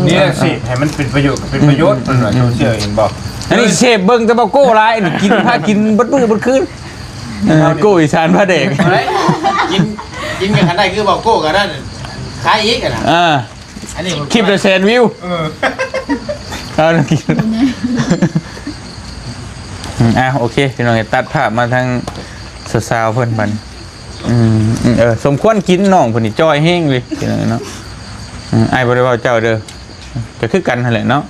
ນີ້ແຫຼະ ເອີ ເສບໃຫ້ມັນເປັນປະໂຫຍດ ເປັນປະໂຫຍດ. ອືມ ເພິ່ນວ່າ ອືມ ໂຊຊຽວ ເຫັນບໍ່? ອັນນີ້ເສບເບິ່ງແຕ່ບໍ່ໂກ້ຫຼາຍ ກິນພາກິນເບິດມື້ເບິດຄືນ. ເອີ ໂກ້ອີສານພາແດກ. ກິນ ກິນກັນໄດ້ຄືບໍ່ໂກ້ກັນນັ້ນ ຂາຍອີກນະ. ອ່າ ອັນນີ້ ຄລິບລະແສນວິວ. ເອີ ເອົາ ອືມ ອ່າ ໂອເຄ ພີ່ນ້ອງ ຕັດພາບມາທາງສາວໆເພິ່ນບັດ. ອືມ ເອີ ສົມຄວນກິນ ນ້ອງເພິ່ນນີ້ຈ່ອຍແຮງເລີຍເນາະ. ອືມ ອ້າຍບໍ່ໄດ້ເວົ້າເຈົ້າເດີ ກໍຄືກັນຫັ້ນແຫຼະເນາະ.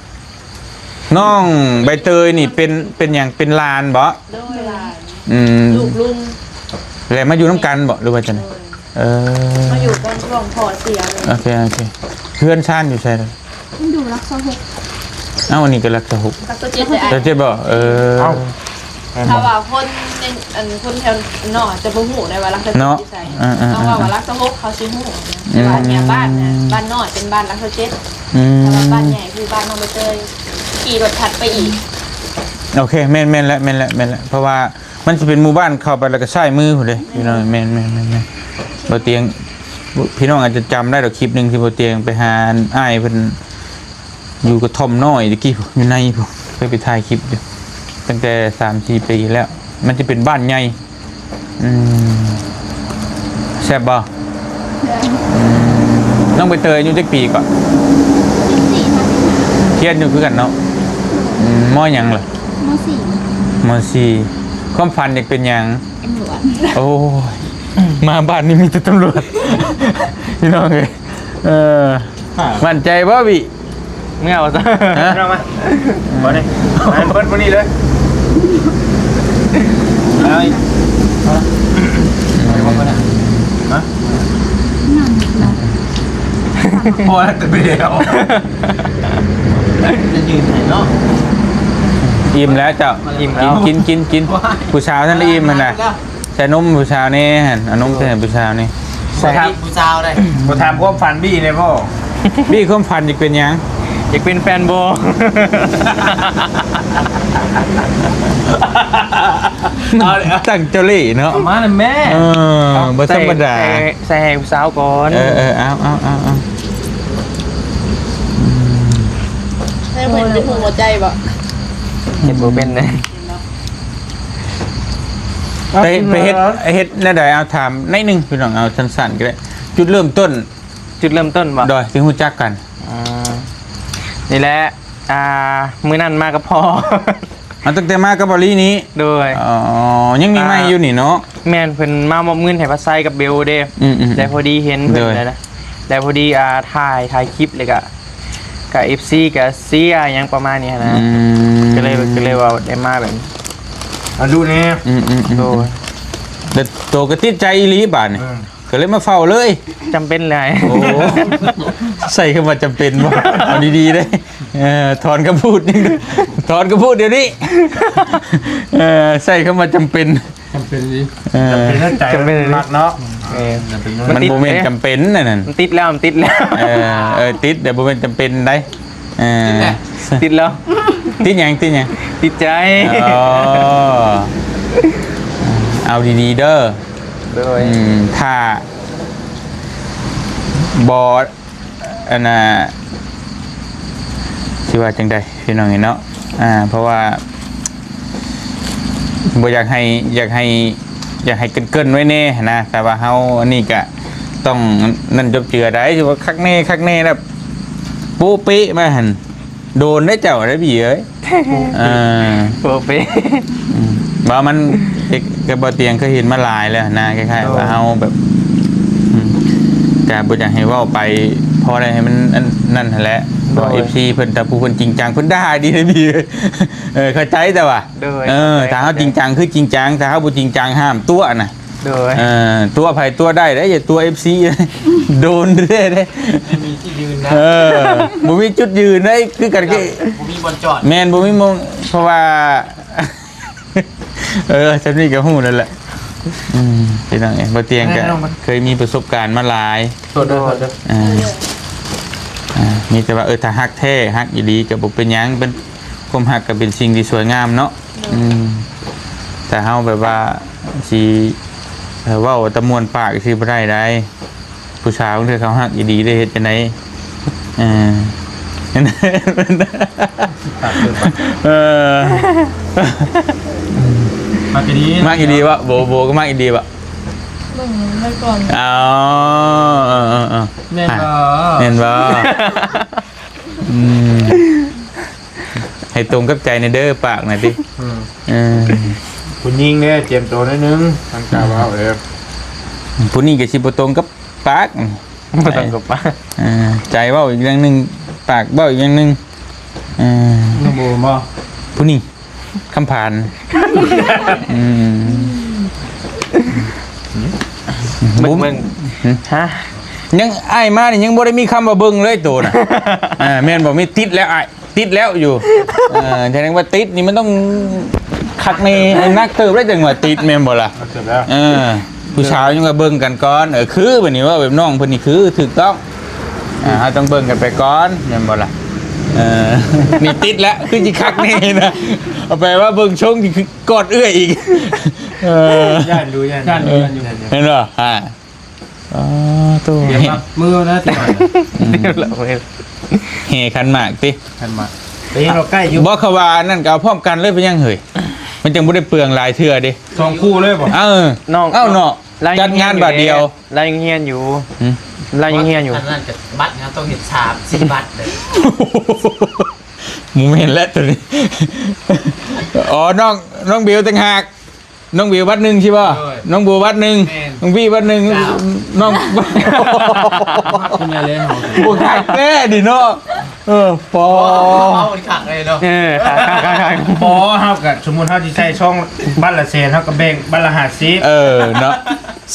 ນ້ອງໃບເຕີຍນີ້ເປັນ ເປັນຫຍັງ ເປັນຫຼານບໍ່? ໂດຍ ຫຼານ. ອືມ ລູກລຸງ. ແລ້ວມາຢູ່ນຳກັນບໍ່ ຫຼືວ່າຈັ່ງໃດ? ໂດຍ. ເອີ ມາຢູ່ກ່ອນຊ່ວງພໍ່ເສຍເລີຍ. ໂອເຄ ໂອເຄ ເຮືອນຊານຢູ່ໃສ? ມັນຢູ່ຫຼັກຊາວຫົກ. ເອົ້າ ອັນນີ້ກໍຫຼັກຊາວຫົກ ຫຼັກຊາວເຈັດ. ຊາວເຈັດບໍ່? ເອີ ເອົ້າ ຖ້າວ່າຄົນໃນ ອັນ ຄົນແຖວນອກອາດຈະບໍ່ຮູ້ໄດ້ວ່າຫຼັກຊາວເຈັດ ເນາະ ຢູ່ໃສ. ເອີໆໆ ເຮົາເວົ້າວ່າຫຼັກຊາວຫົກເຂົາຊິຮູ້ ອືມ ແຕ່ວ່າເນຍບ້ານນະ ບ້ານນ້ອຍເປັນບ້ານຫຼັກຊາວເຈັດ. ອືມ ຖ້າວ່າບ້ານໃຫຍ່ຄືບ້ານນ້ອງໃບເຕີຍ ຂີ່ລົດຖັດໄປອີກ. ໂອເຄ ແມ່ນໆແຫຼະ ແມ່ນແຫຼະ ແມ່ນແຫຼະ ເພາະວ່າ ມັນຊິເປັນໝູ່ບ້ານເຂົ້າໄປແລ້ວກໍຊ້າຍມືພຸ້ນເດ້ ພີ່ນ້ອງ. ແມ່ນໆ ບໍ່ຕຽງ ພີ່ນ້ອງອາດຈະຈຳໄດ້ດອກ ຄລິບໜຶ່ງທີ່ບໍ່ຕຽງໄປຫາອ້າຍເພິ່ນຢູ່ກະທ່ອມນ້ອຍຕະກີ້ ຢູ່ໃນພຸ້ນ ເຄີຍໄປຖ່າຍຄລິບຢູ່ ຕັ້ງແຕ່ສາມສີ່ປີແລ້ວ. ມັນຈະເປັນບ້ານໃຫຍ່. ອືມ ແຊບບໍ່? ແຊບ. ອືມ ນ້ອງໃບເຕີຍອາຍຸຈັກປີເກາະ? ສິບສີ່ ຮຽນຢູ່ຄືກັນເນາະ. ອືມ ມໍຫຍັງລະ? ມໍສີ່ ມໍສີ່. ຄວາມຝັນຢາກເປັນຫຍັງ? ຕຳຫຼວດ. ໂອ້ຍ ມາບ້ານນີ້ມີແຕ່ຕຳຫຼວດ ພີ່ນ້ອງເອີຍ. ເອີ ໝັ້ນໃຈບໍ່ ວິ? ເມື່ອວ່າຊັ້ນ ຮະ? ເອົາມາ ບໍ່ໄດ້ ມາເບິດມື້ນີ້ເລີຍ. ເອົາອີກ ເອົາລະ ເອົາອີກບໍ່? ຮະ? ພໍແລ້ວ ແຕ່ບໍ່ໄດ້ເອົາ ຈະຢືນໃຫ້ເນາະ. ອີ່ມແລ້ວເຈົ້າ ອີ່ມແລ້ວ ກິນ ກິນ ກິນ ກິນ ຜູ້ສາວທັນໄດ້ອີ່ມຫັ້ນນະ. ໃສ່ນົມຜູ້ສາວແດ່ຫັ້ນ ເອົານົມໃສ່ໃຫ້ຜູ້ສາວແດ່. ບໍ່ຖາມຜູ້ສາວເດ້ ບໍ່ຖາມຄວາມຝັນບີ້ແດ່ບໍ່? ບີ້ຄວາມຝັນຢາກເປັນຫຍັງ? ຢາກເປັນແຟນໂບ. ເອົາເດ້ ຕັ້ງເຈົ້າເລ່ເນາະ ເອົາມານຳແມ່. ເອີ ບໍ່ທຳມະດາ ໃສ່ ໃສ່ໃຫ້ຜູ້ສາວກ່ອນ. ເອີໆ ເອົາໆໆໆ ອືມ ໃຫ້ເພິ່ນເປັນຫົວໃຈບໍ່? ເຮັດບໍ່ເປັນເດ້. ໄປ ໄປເຮັດ ເຮັດແນວໃດ? ເອົາ ຖາມໜ້ອຍໜຶ່ງພີ່ນ້ອງ ເອົາສັ້ນໆກໍໄດ້. ຈຸດເລີ່ມຕົ້ນ ຈຸດເລີ່ມຕົ້ນບໍ່? ໂດຍ ທີ່ຮູ້ຈັກກັນ. ອືມ ນີ້ແຫຼະ ອ່າ ມື້ນັ້ນມາກັບພໍ່. ເອົາ ຕັ້ງແຕ່ມາກັບເບົາຫຼີນີ້? ໂດຍ. ອໍ ຍັງມີໃໝ່ຢູ່ນີ້ເນາະ? ແມ່ນ ເພິ່ນມາມອບເງິນໃຫ້ພັດໄຊກັບເບວເດ້. ອືມໆໆ ແລ້ວພໍດີເຫັນເພິ່ນ ໂດຍ ແລ້ວ ແລ້ວພໍດີ ອ່າ ຖ່າຍ ຖ່າຍຄລິບ ແລ້ວກະ ກະເອັຟຊີກະເຊຍຫຍັງປະມານນີ້ຫັ້ນນະ. ອືມ ກໍເລີຍ ກໍເລີຍວ່າໄດ້ມາແບບ ມາດູແດ່. ອືມໆໆ ໂດຍ ແລ້ວໂຕກໍຕິດໃຈອີ່ຫຼີບາດນີ້. ເອີ ກໍເລີຍມາເຝົ້າເລີຍ. ຈຳເປັນແຫຼະ. ໂອ້ ໃຊ້ຄຳວ່າຈຳເປັນບໍ່? ເອົາດີໆເດ້. ເອີ ຖອນຄຳພູດ ຖອນຄຳພູດດຽວນີ້. ເອີ ໃຊ້ຄຳວ່າຈຳເປັນ ຈຳເປັນອີ່ຫຼີ. ເອີ ຈຳເປັນໃນໃຈ ຈຳເປັນອີ່ຫຼີ ມັກເນາະ. ເອີ ຈຳເປັນ ມັນບໍ່ແມ່ນຈຳເປັນອັນນັ້ນ ມັນຕິດແລ້ວ ມັນຕິດແລ້ວ. ເອີ ເອີ ຕິດ ແຕ່ບໍ່ແມ່ນຈຳເປັນໃດ໋. ເອີ ຕິດແລ້ວ ຕິດແລ້ວ. ຕິດຫຍັງ? ຕິດຫຍັງ? ຕິດໃຈ. ອໍ ເອົາດີໆເດີ. ໂດຍ ອືມ ຖ້າບໍ່ ອັນນ່າ ຊິວ່າຈັ່ງໃດພີ່ນ້ອງເອີຍເນາະ. ອ່າ ເພາະວ່າບໍ່ຢາກໃຫ້ ຢາກໃຫ້ ຢາກໃຫ້ເກີ່ນໆໄວ້ແດ່ຫັ້ນນະ. ແຕ່ວ່າເຮົາອັນນີ້ກະຕ້ອງນັ້ນຈົບເຈືອໄດ້ ຊິວ່າຄັກແນ່ ຄັກແນ່ແລ້ວໂປະເປະມາຫັ້ນ ໂດນເດ້ເຈົ້າເດ້ພີ່ເອີຍ. ເອີ ໂປະເປະ. ອືມ ວ່າມັນ ກະ ກະບໍ່ຕຽງເຄີຍເຫັນມາຫຼາຍແລ້ວນະ ຄ້າຍໆວ່າເຮົາແບບ ອືມ ກະບໍ່ຢາກໃຫ້ເວົ້າໄປ ພໍໄດ້ໃຫ້ມັນອັນນັ້ນຫັ້ນແຫຼະ. ເພາະວ່າ ເອັຟຊີ ເພິ່ນ ຖ້າຜູ້ເພິ່ນຈິງຈັງ ເພິ່ນດ່າດີນະພີ່ເອີຍ. ເອີ ເຂົ້າໃຈແຕ່ວ່າ ໂດຍ ເອີ ເຂົ້າໃຈ ຖ້າເຮົາຈິງຈັງຄືຈິງຈັງ ຖ້າເຮົາບໍ່ຈິງຈັງຫ້າມຕົວະນະ. ໂດຍ ເອີ ຕົວະໃຜຕົວະໄດ້ເດ້ ຢ່າຕົວະ ເອັຟຊີ ໂດນແທ້ເດ້ ບໍ່ມີທີ່ຢືນນະ. ເອີ ບໍ່ມີຈຸດຢືນເດ້ ຄືກັນ ບໍ່ມີບ່ອນຈອດ. ແມ່ນ ບໍ່ມີໝ່ອງ ເພາະວ່າ ເອີ ສ່ຳນີ້ກໍຮູ້ແລ້ວແຫຼະ. ອືມ ພີ່ນ້ອງເອີຍ ບໍ່ຕຽງກໍເຄີຍມີປະສົບການມາຫຼາຍ. ໂທດເດີ ໂທດເດີ. ອ່າ ອ່າ ມີແຕ່ວ່າ ເອີ ຖ້າຮັກແທ້ ຮັກອີ່ຫຼີກໍບໍ່ເປັນຫຍັງ ເປັນ ຄວາມຮັກກໍເປັນສິ່ງທີ່ສວຍງາມເນາະ. ອືມ ແຕ່ເຮົາແບບວ່າຊິ ເອີ ເວົ້າແຕ່ມ່ວນປາກຊື່ບໍ່ໄດ້ໃດ໋. ຜູ້ສາວບາງເທື່ອເຂົາຮັກອີ່ຫຼີໄດ້ເຮັດຈັ່ງໃດ? ເອີ ເອີ ມັກອີ່ຫຼີ ມັກອີ່ຫຼີບໍ່? ໂບ ໂບກໍມັກອີ່ຫຼີບໍ່? ເບິ່ງໄວ້ກ່ອນ. ອໍ ເອີ ເອີ ເອີ ແມ່ນບໍ່? ແມ່ນບໍ່? ອືມ ໃຫ້ຕົງກັບໃຈແດ່ເດີ ປາກນະຕິ. ອືມ ເອີ ຜູ້ຍິງເດ້ ຕຽມໂຕໜ້ອຍໜຶ່ງ ທາງກາເວົ້າເອີ ຜູ້ນີ້ກໍຊິບໍ່ຕົງກັບປາກ ບໍ່ຕົງກັບປາກ. ເອີ ໃຈເວົ້າອີກຢ່າງໜຶ່ງ ປາກເວົ້າອີກຢ່າງໜຶ່ງ. ເອີ ນ້ອງໂບບໍ່? ຜູ້ນີ້ ຄຳຜານ. ອືມ ເບິ່ງ ເບິ່ງ ຫຶ? ຮະ? ຍັງ ອ້າຍມານີ້ຍັງບໍ່ໄດ້ມີຄຳວ່າເບິ່ງເລີຍໂຕນະ. ເອີ ແມ່ນບໍ່? ມີຕິດແລ້ວອ້າຍ ຕິດແລ້ວຢູ່. ເອີ ແສດງວ່າຕິດນີ້ມັນຕ້ອງຄັກແນ່ ໜັກເຕີບແລ້ວ ຈັ່ງວ່າຕິດ ແມ່ນບໍ່ລະ? ເອີ ຜູ້ສາວຍັງວ່າເບິ່ງກັນກ່ອນ. ເອີ ຄືບັດນີ້ເວົ້າແບບນ້ອງເພິ່ນນີ້ຄືຖືກຕ້ອງ. ອ່າ ເຮົາຕ້ອງເບິ່ງກັນໄປກ່ອນ ແມ່ນບໍ່ລະ? ເອີ ນີ້ຕິດແລ້ວ ຄືຊິຄັກແນ່ນະ. ເອົາໄປວ່າເບິ່ງຊົງນີ້ຄືກອດເອື້ອຍອີກ. ເອີ ຢ້ານຢູ່ ຢ້ານ ຢ້ານຢູ່ ຢ້ານຢູ່ ເຫັນບໍ່? ອ່າ ອໍ ໂຕ ຕຽມຮັບມື້ນະ ຕຽມ ອືມ ແຫ່ຂັນໝາກຕິ ຂັນໝາກ ໄປເຮັດເອົາໃກ້ຢູ່. ບໍ່ ເຂົາວ່າອັນນັ້ນກໍເອົາພ້ອມກັນເລີຍ ເປັນຫຍັງເຮີ້ຍ? ມັນຈັ່ງບໍ່ໄດ້ເປືອງຫຼາຍເທື່ອເດ້. ສອງຄູ່ເລີຍບໍ່? ເອີ ນ້ອງ ເອົ້າເນາະ ລາວຍັງຮຽນຢູ່ເດ້ ຈັດງານບາດດຽວ. ລາວຍັງຮຽນຢູ່. ຫຶ? ລາວຍັງຮຽນຢູ່. ອັນນັ້ນກໍບັດເຮົາຕ້ອງເຮັດສາມສີ່ບັດເດ້. ບໍ່ແມ່ນແຫຼະໂຕນີ້. ອໍ ນ້ອງ ນ້ອງບິວຕ່າງຫາກ. ນ້ອງບິວບັດໜຶ່ງຊິບໍ່? ໂດຍ ນ້ອງໂບບັດໜຶ່ງ. ແມ່ນ ນ້ອງບີບັດໜຶ່ງ. ເຈົ້າ ນ້ອງ ເປັນໄງເລີຍເຮົາ ບໍ່ຄັກແທ້ນີ້ເນາະ. ເອີ ພໍ ເອົາຄັກເລີຍເນາະ. ເອີ ຄັກໆໆໆ ບໍ່ ເຮົາກໍສົມມຸດເຮົາຊິໃຊ້ຊ່ອງບັດລະແສນ ເຮົາກໍແບ່ງບັດລະຫ້າສິບ. ເອີ ເນາະ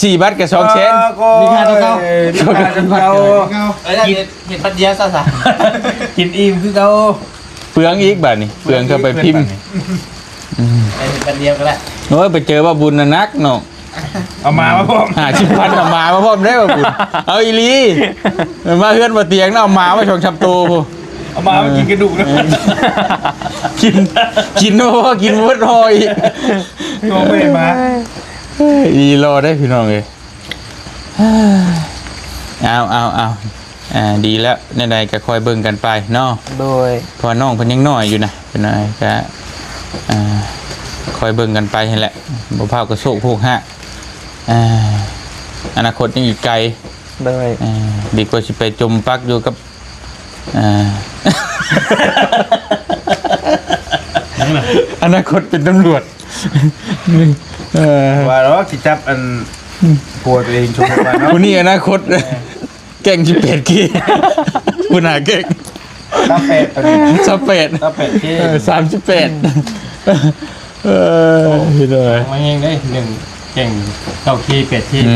ສີ່ບັດກໍສອງແສນ. ມີຄ່າເທົ່າເກົ່າ ມີຄ່າເທົ່າເກົ່າ. ເອີ ເຮັດ ເຮັດບັດດຽວຊະ ຊະ ກິນອີ່ມຄືເກົ່າ. ເປືອງອີກບາດນີ້ ເປືອງເຂົ້າໄປພິມ. ອືມ ເຮັດບັດດຽວກໍໄດ້. ໂອ້ຍ ໄປເຈີບ່າວບຸນນະ ໜັກເນາະ. ເອົາໝາມາພ້ອມ ຫ້າສິບພັນ ເອົາໝາມາພ້ອມເດ້ບ່າວບຸນ. ເອົາອີ່ຫຼີ ມາເຮືອນບ່າວຕຽງນະ ເອົາໝາມາສອງສາມໂຕພຸ້ນ. ເອົາໝາມາກິນກະດູກນະ. ເອີ ກິນ ກິນບໍ່ພໍ ກິນບໍ່ພໍອີກ. ໂຕໄປມາ ອີ່ລໍເດ້ພີ່ນ້ອງເອີຍ. ເອົາ ເອົາ ເອົາ ອ່າ ດີແລ້ວ ແນວໃດກໍຄອຍເບິ່ງກັນໄປເນາະ. ໂດຍ ເພາະວ່ານ້ອງເພິ່ນຍັງນ້ອຍຢູ່ນະ ເພິ່ນນ້ອຍກໍ ອ່າ ຄອຍເບິ່ງກັນໄປຫັ້ນແຫຼະ ບໍ່ພ້າວກໍໂຊກໂຮກຮາກ. ອ່າ ອະນາຄົດຍັງອີກໄກ. ໂດຍ ອ່າ ດີກວ່າຊິໄປຈົມປັກຢູ່ກັບ ອ່າ ອະນາຄົດເປັນຕຳຫຼວດ. ເອີ ວ່າດອກຊິຈັບອັນ ອືມ ຜົວຕົວເອງ ສົມມຸດວ່າເນາະ ຜູ້ນີ້ອະນາຄົດ ເອີ ແກ້ງສິບແປດເຄ ຫົວໜ້າແກ້ງ ຊາວແປດ ຊາວແປດ ຊາວແປດເຄ ເອີ ສາມສິບແປດ. ເອີ ເຮັດໄດ້ ມາແຮງເດ້ ໜຶ່ງແກ້ງເກົ້າເຄ ແປດເຄ. ອືມ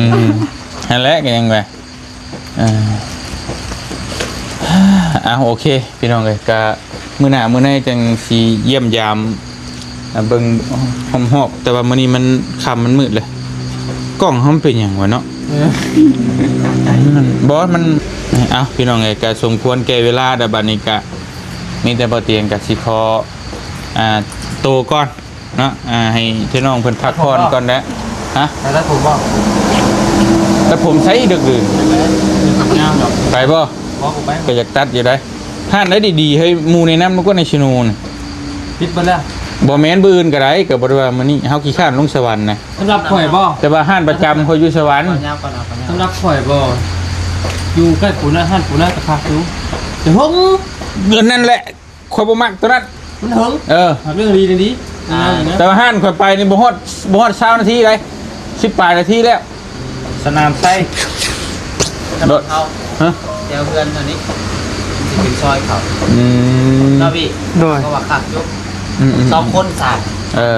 ຫັ້ນແຫຼະ ກໍຍັງວ່າ ອ່າ ອ່າ ໂອເຄ ພີ່ນ້ອງເອີຍ ກະມື້ໜ້າມື້ໃນຈັ່ງຊິຢ້ຽມຢາມ ອ່າ ເບິ່ງຮອບໆ ແຕ່ວ່າມື້ນີ້ມັນຄ່ຳ ມັນມືດເລີຍ. ກ້ອງເຮົາມັນເປັນຫຍັງວະເນາະ? ເອີ ບໍ່ ມັນ ເອົ້າ ພີ່ນ້ອງເອີຍ ກະສົມຄວນແກ່ເວລາແລ້ວ. ບັດນີ້ກະມີແຕ່ບໍ່ຕຽງກະຊິຂໍ ອ່າ ໂຕກ່ອນ ເນາະ ອ່າ ໃຫ້ເຈົ້ານ້ອງເພິ່ນພັກຜ່ອນກ່ອນແຫຼະ. ຮະ? ຕັດຜົມບໍ່? ຕັດຜົມໃສດຶກດື່ນ? ຍາວດອກ. ໄປບໍ່? ບໍ່ ບໍ່ໄປ. ກໍຢາກຕັດຢູ່ໃດ. ຮ້ານໃດດີໆ ໃຫ້ໝູ່ແນະນຳມາກ່ອນ ໃນຊະໂນນ. ປິດເບິດແລ້ວ. ບໍ່ແມ່ນ ມື້ອື່ນກໍໄດ້ ກໍບໍ່ໄດ້ວ່າມື້ນີ້ ເຮົາຂີ້ຄ້ານລົງສະຫວັນນະ. ສຳລັບຂ້ອຍບໍ່? ແຕ່ວ່າຮ້ານປະຈຳຂ້ອຍຢູ່ສະຫວັນ. ສຳລັບຂ້ອຍບໍ່? ຢູ່ໃກ້ປູນາ ຮ້ານປູນາກໍຄັກຢູ່ ແຕ່ຫົງ ເອີ ນັ້ນແຫຼະ. ຂ້ອຍບໍ່ມັກຕົວນັ້ນ ມັນເຫິງ. ເອີ ເລື່ອງດີນີ້ດີ. ອ່າ ແຕ່ວ່າຮ້ານຂ້ອຍໄປນີ້ບໍ່ຮອດ ບໍ່ຮອດຊາວນາທີໃດ ສິບປາຍນາທີແລ້ວ. ສະໜາມໄຊ ໂດຍ. ຮະ? ແຖວເຮືອນເຮົານີ້ມັນຊິເປັນຊອຍເຂົາ. ອືມ ເນາະພີ່? ໂດຍ. ເພາະວ່າຄັກຢູ່. ອືມໆໆ ສອງຄົນສາມ. ເອີ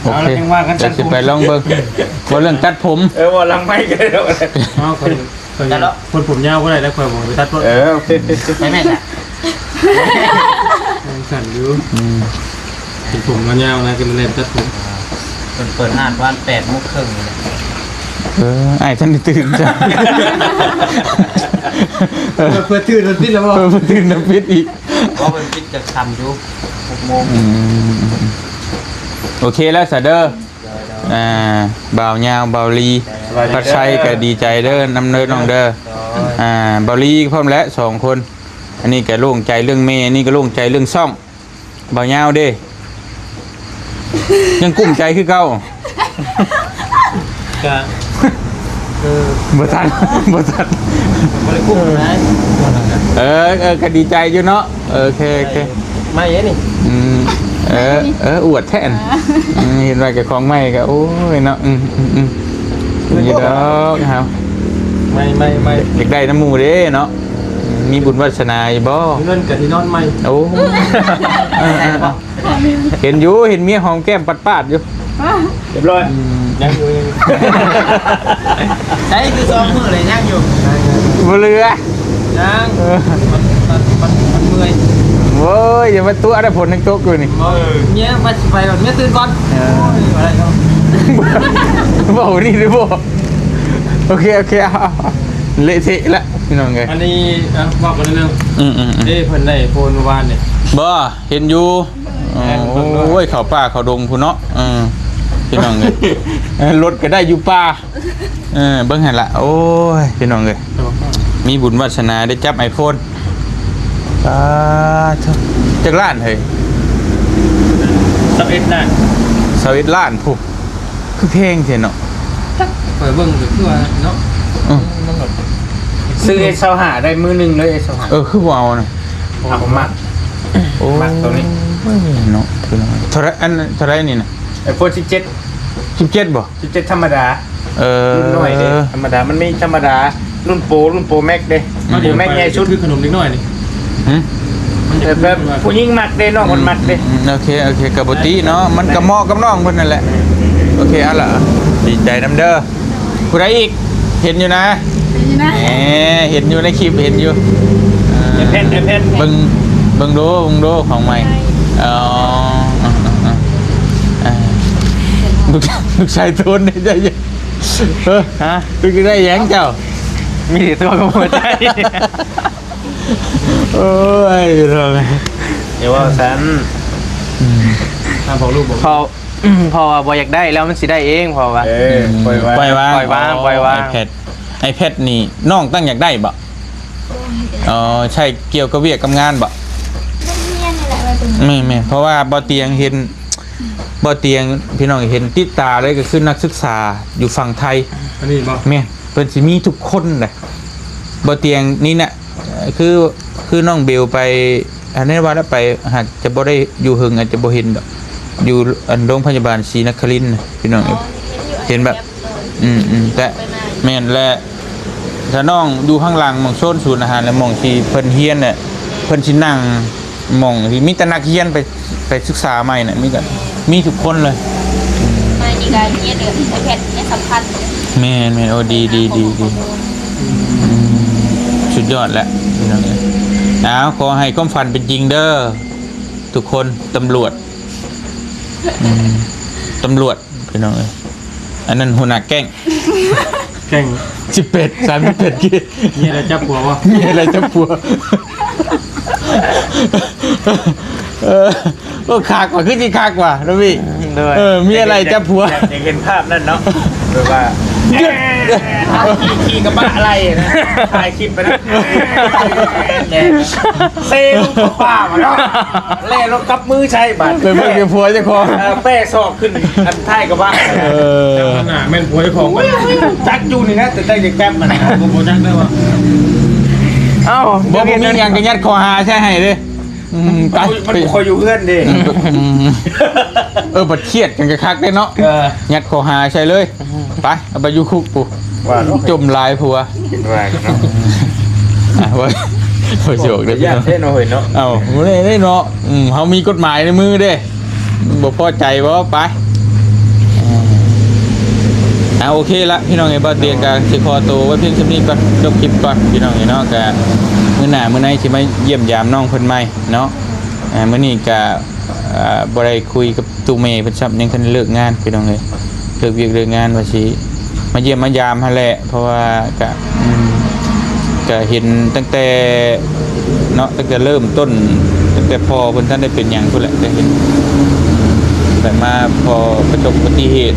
ໂອເຄ ເອົາລະ ຈັ່ງວ່າກັນ. ດຽວຊິໄປລອງເບິ່ງ ເວົ້າເລື່ອງຕັດຜົມ. ເອີ ເວົ້າຫຼັງໄມກໍໄດ້ດອກ. ເອົາ ຂ້ອຍ ຂ້ອຍ ຕັດເນາະ ຄົນຜົມຍາວບໍ່ໄດ້ແລ້ວ ຂ້ອຍບໍ່ໄປຕັດໂລດ. ເອີ ໂອເຄ ໄປແມ່ນລະ ຍັງສັ່ນຢູ່. ອືມ ເປັນຜົມຍາວນະ ກໍເລີຍຕັດຜົມ. ເພິ່ນເປີດຮ້ານປະມານແປດໂມງເຄິ່ງນີ້ແຫຼະ. ເອີ ອ້າຍທັນໄດ້ຕື່ນຈ້ະ. ເອີ ເພິ່ນຕື່ນມັນປິດແລ້ວບໍ່? ເອີ ເພິ່ນຕື່ນມັນປິດອີກ. ເພາະເພິ່ນປິດຈະຄ່ຳຢູ່ ຫົກໂມງ. ອືມ ໂອເຄແລ້ວຊະເດີ. ອ່າ ບ່າວຍາວ ບ່າວລີ ພັດໄຊກໍດີໃຈເດີ ນຳເດີນ້ອງເດີ. ອ່າ ບ່າວລີພ້ອມແຫຼະ ສອງຄົນ. ອັນນີ້ກໍໂລ່ງໃຈເລື່ອງແມ່ ອັນນີ້ກໍໂລ່ງໃຈເລື່ອງຊ່ອງ. ບ່າວຍາວເດ້ ຍັງກຸ້ມໃຈຄືເກົ່າ? ກະ ເອີ ບໍ່ທັນ ບໍ່ທັນ ບໍ່ໄດ້ກຸ້ມນະ. ເອີ ເອີ ກໍດີໃຈຢູ່ເນາະ. ໂອເຄ ໂອເຄ ໃໝ່ເດ້ນີ້. ອືມ ເອີ ເອີ ອວດແທ້. ອ່າ ອືມ ເຫັນວ່າເຈົ້າຂອງໃໝ່ກໍ ໂອ້ຍເນາະ. ອືມ ອືມ ອືມ ຢູ່ດອກເຮົາ ໃໝ່ ໃໝ່ ໃໝ່ ຢາກໄດ້ນຳໝູ່ເດ້ເນາະ. ມີບຸນວາສະໜາຢູ່ບໍ່? ເຮືອນກໍຊິນອນໃໝ່. ໂອ້ ເອີ ເອີ ເອີ ເຫັນຢູ່ ເຫັນເມຍຫອມແກ້ມປາດໆຢູ່. ຮະ? ຮຽບຮ້ອຍ. ອືມ ຍັງຢູ່ ຍັງຢູ່. ໃຊ້ຄືສອງມື້ເລີຍ ຍັງຢູ່ ບໍ່ເຫຼືອ. ຍັງ ເອີ ມັນ ມັນ ມັນ ມັນເມື່ອຍ. ໂອ້ຍ ຢ່າມາຕົວະໄດ້ ຝົນຍັງຕົກຢູ່ນີ້. ບໍ່ ເມຍວ່າຊິໄປກ່ອນ ເມຍຕື່ນກ່ອນ. ເອີ ໂອ້ຍ ບໍ່ໄດ້ດອກ. ເວົ້ານີ້ເດ້ບໍ່? ໂອເຄ ໂອເຄ ເອົາ ເລະເທະລະ ພີ່ນ້ອງເອີຍ. ອັນນີ້ ອ່ະ ເວົ້າກັນເລື່ອງ ອືມໆໆ ເດ້ ເພິ່ນໄດ້ໂພນມື້ວານນີ້. ບໍ່ ເຫັນຢູ່ ແມ່ນ ເບິ່ງເດີ. ໂອ້ຍ ເຂົ້າປ່າເຂົ້າດົງພຸ້ນເນາະ. ເອີ ພີ່ນ້ອງເອີຍ ເອີ ລົດກໍໄດ້ຢູ່ປ່າ. ເອີ ເບິ່ງຫັ້ນລະ. ໂອ້ຍ ພີ່ນ້ອງເອີຍ ມີບຸນວາສະໜາໄດ້ຈັບໄອໂຟນ. ສາທຸ. ຈັກລ້ານເຮີ້ຍ? ຊາວເອັດລ້ານ. ຊາວເອັດລ້ານພຸ້ນ. ຄືແພງແທ້ເນາະ. ຈັກ ຂ້ອຍເບິ່ງກໍຄືວ່າເນາະ. ອືມ ມັນແບບ ຊື້ເອັສຊາວຫ້າໄດ້ມື້ໜຶ່ງເລີຍ ເອັສຊາວຫ້າ. ເອີ ຄືບໍ່ເອົານະ? ເອົາ ມັກ ໂອ້ຍ ມັກໂຕນີ້. ໂອ້ຍເນາະ ຄືເທົ່າໃດ ອັນເທົ່າໃດນີ້ນະ? ໄອໂຟນສິບເຈັດ. ສິບເຈັດບໍ່? ສິບເຈັດທຳມະດາ. ເອີ ລຸ້ນນ້ອຍເດ້ ທຳມະດາ. ມັນມີທຳມະດາ ລຸ້ນໂປ ລຸ້ນໂປແມັກເດ້. ອືມ ໂປແມັກໃຫຍ່ສຸດ ຄືຂະໜົມເດັກນ້ອຍນີ້. ຫື? ມັນຈະ ເອີ ແບບຜູ້ຍິງມັກເດ້ ນ້ອງເພິ່ນມັກເດ້. ອືມ ໂອເຄ ໂອເຄ ກໍບໍ່ຕິເນາະ ມັນກໍເໝາະກັບນ້ອງເພິ່ນນັ້ນແຫຼະ. ໂອເຄ ເອົາລະ ດີໃຈນຳເດີ. ຜູ້ໃດອີກ? ເຫັນຢູ່ນະ ເຫັນຢູ່ນະ. ແໝ ເຫັນຢູ່ໃນຄລິບ ເຫັນຢູ່. ເອີ ເຫັນແຜ່ນ ເຫັນແຜ່ນ ເບິ່ງ ເບິ່ງດູ ເບິ່ງດູ ຂອງໃໝ່. ເອີ ເອີ ເອີ ເອີ ລູກ ລູກຊາຍໂຕນໄດ້ ໄດ້ ເອີ ຮະ? ລູກໄດ້ຫຍັງເຈົ້າ? ມີແຕ່ຕົວກັບຫົວໃຈ. ໂອ້ຍ ເອີ ຢ່າເວົ້າຊັ້ນ. ອືມ ຫ້າມບອກລູກ ບອກ ເພາະ ເພາະວ່າບໍ່ຢາກໄດ້ແລ້ວມັນຊິໄດ້ເອງ ເພາະວ່າ ເອີ ອືມ ປ່ອຍວາງ ປ່ອຍວາງ ປ່ອຍວາງ ປ່ອຍວາງ. ໄອແພັດ ໄອແພັດນີ້ນ້ອງຕັ້ງຢາກໄດ້ບໍ່? ອໍ ໃຊ້ກ່ຽວກັບວຽກກັບງານບໍ່? ໂຮງຮຽນນີ້ແຫຼະວ່າເປັນ ແມ່ນໆ ເພາະວ່າບໍ່ຕຽງເຫັນ ບໍ່ຕຽງ ພີ່ນ້ອງເຫັນຕິດຕາເລີຍ ກໍຄືນັກສຶກສາຢູ່ຝັ່ງໄທ. ອັນນີ້ບໍ່? ແມ່ນ ເພິ່ນຊິມີທຸກຄົນເດ້ ບໍ່ຕຽງນີ້ນະ. ຄື ຄືນ້ອງເບວໄປ ອັນນີ້ວ່າແລ້ວໄປ ຫາກຈະບໍ່ໄດ້ຢູ່ເຫິງ ອາດຈະບໍ່ເຫັນດອກ ຢູ່ອັນໂລງພະຍາບານສີນະຄະລິນນະ ພີ່ນ້ອງເອີຍ. ອໍ ເຫັນແບບ ເຫັນແບບ ອືມໆ ແຕ່ ໄປມາ ແມ່ນແຫຼະ. ຖ້ານ້ອງຢູ່ຂ້າງຫຼັງໝ່ອງໂຊນສູນອາຫານ ແລະ ໝ່ອງທີ່ເພິ່ນຮຽນນະ ເພິ່ນຊິນັ່ງ ໝ່ອງທີ່ມີແຕ່ນັກຮຽນໄປ ໄປສຶກສາໃໝ່ນະ ມີແຕ່ ມີທຸກຄົນເລີຍ. ໃໝ່ນີ້ກໍຮຽນເລື່ອງ iPad ນີ້ສຳຄັນ. ແມ່ນໆ ໂອ້ ດີໆໆໆ. ອືມ ອືມ ສຸດຍອດແລ້ວພີ່ນ້ອງເອີຍ. ອ້າວ ຂໍໃຫ້ຄວາມຝັນເປັນຈິງເດີທຸກຄົນ. ຕຳຫຼວດ ອືມ ຕຳຫຼວດ ພີ່ນ້ອງເອີຍ. ອັນນັ້ນຫົວໜ້າແກ້ງ ແກ້ງ ສິບແປດ ສາມສິບແປດ ເກ ເມຍໄດ້ຈັບຜົວບໍ່? ເມຍໄດ້ຈັບຜົວ. ເອີ ໂອ້ ຄັກວ່າ ຄືຊິຄັກວ່າ ໂນບິ. ໂດຍ ເອີ ເມຍໄລ່ຈັບຜົວ. ຢາກເຫັນພາບນັ້ນເນາະ ແບບວ່າ ຂີ່ ຂີ່ກະບະໄລ່ນະ ຖ່າຍຄລິບໄປນະ ເຊລົງປ່າມາເນາະ ແລ່ລົງກັບມືໃສ່ບາດ ໄປເບິ່ງແຕ່ຜົວເຈົ້າຂອງ ເອີ ແປສອກຂຶ້ນອັນທ້າຍກະບະ. ເອີ ນັ້ນນະແມ່ນຜົວເຈົ້າຂອງ ຈັກຢູ່ນີ້ນະ ແຕ່ຈັກຈະແກັບມັນ ບໍ່ ບໍ່ຈັກເດີວ່າ. ເອົ້າ ບໍ່ ບໍ່ມີຫຍັງກະຍັດຂໍ້ຫາໃສ່ໃຫ້ເດ້. ອືມ ໄປ ມັນບໍ່ຄ່ອຍຢູ່ເຮືອນເດ້. ອືມ ເອີ ບັດຄຽດກັນກະຄັກເດ້ເນາະ. ເອີ ຍັດຂໍ້ຫາໃສ່ເລີຍ. ໄປ ເອົາໄປຢູ່ຄຸກພຸ້ນ ວ່າເນາະ ຈົ່ມຫຼາຍຜົວ ວ່າເນາະ. ອ່ະ ບໍ່ ບໍ່ໂຈກເດ້ພີ່ນ້ອງເນາະ. ເອົ້າ ບໍ່ໄດ້ເນາະ. ອືມ ເຮົາມີກົດໝາຍໃນມືເດ້. ບໍ່ພໍໃຈບໍ່? ໄປ. ອ່າ ໂອເຄລະ ພີ່ນ້ອງເອີຍ. ບ່າວຕຽງກະຊິຂໍໂຕໄວ້ພຽງສ່ຳນີ້ກ່ອນ ຈົບຄລິບກ່ອນ ພີ່ນ້ອງເອີຍເນາະ. ກະມື້ໜ້າມື້ໃນຊິມາຢ້ຽມຢາມນ້ອງເພິ່ນໃໝ່ເນາະ. ອ່າ ມື້ນີ້ກະ ອ່າ ບໍ່ໄດ້ຄຸຍກັບຕູ້ແມ່ເພິ່ນຊ້ຳ ຍັງທັນເລີກງານ ພີ່ນ້ອງເອີຍ. ເລີກວຽກເລີກງານ ວ່າຊິມາຢ້ຽມມາຢາມຫັ້ນແຫຼະ ເພາະວ່າກະ ອືມ ກະເຫັນຕັ້ງແຕ່ເນາະ ຕັ້ງແຕ່ເລີ່ມຕົ້ນ ຕັ້ງແຕ່ພໍ່ເພິ່ນທັນໄດ້ເປັນຫຍັງພຸ້ນແຫຼະ ກະເຫັນແບບມາພໍປະສົບອຸບັດຕິເຫດ.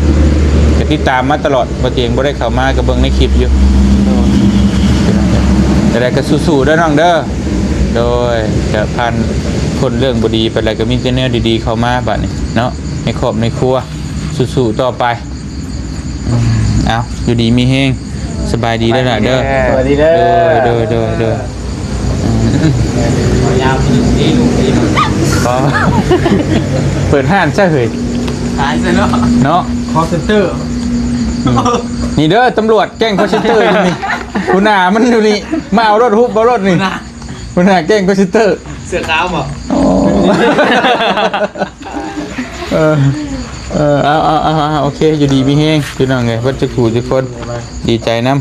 ກະຕິດຕາມມາຕະຫຼອດ ບ່າວຕຽງບໍ່ໄດ້ເຂົ້າມາ ກະເບິ່ງໃນຄລິບຢູ່. ຈັ່ງໃດກະສູ້ໆເດີນ້ອງເດີ. ໂດຍ ກະຜ່ານພົ້ນເລື່ອງບໍ່ດີໄປແລ້ວ ກະມີແຕ່ແນວດີໆເຂົ້າມາບາດນີ້ເນາະ ໃນຄອບໃນຄົວ. ສູ້ໆຕໍ່ໄປ. ອືມ ເອົາ ຢູ່ດີມີແຮງ ສະບາຍດີເດີຫຼານເດີ. ສະບາຍດີເດີ. ໂດຍ ໂດຍ ໂດຍ ໂດຍ ອືມ ຍາວນີ້ລູກນີ້ ອໍ ເປີດຮ້ານຊະເຮີ້ຍ ຂາຍຊະເນາະ ເນາະ ຄໍເຊັນເຕີ. ອືມ ນີ້ເດີ ຕຳຫຼວດແກ້ງຄໍເຊັນເຕີຢູ່ນີ້ ຫົວໜ້າມັນຢູ່ນີ້ ມາເອົາໂລດ ຮຸບເອົາໂລດນີ້ ຫົວໜ້າ ຫົວໜ້າແກ້ງຄໍເຊັນເຕີ. ເສື້ອຂາວບໍ່? ໂອ້ ເອີ ເອີ ເອົາ ເອົາ ເອົາ ເອົາ ໂອເຄ ຢູ່ດີມີແຮງ ພີ່ນ້ອງເອີຍ ເບິດທຸກຜູ້ທຸກຄົນ ດີໃຈນຳ.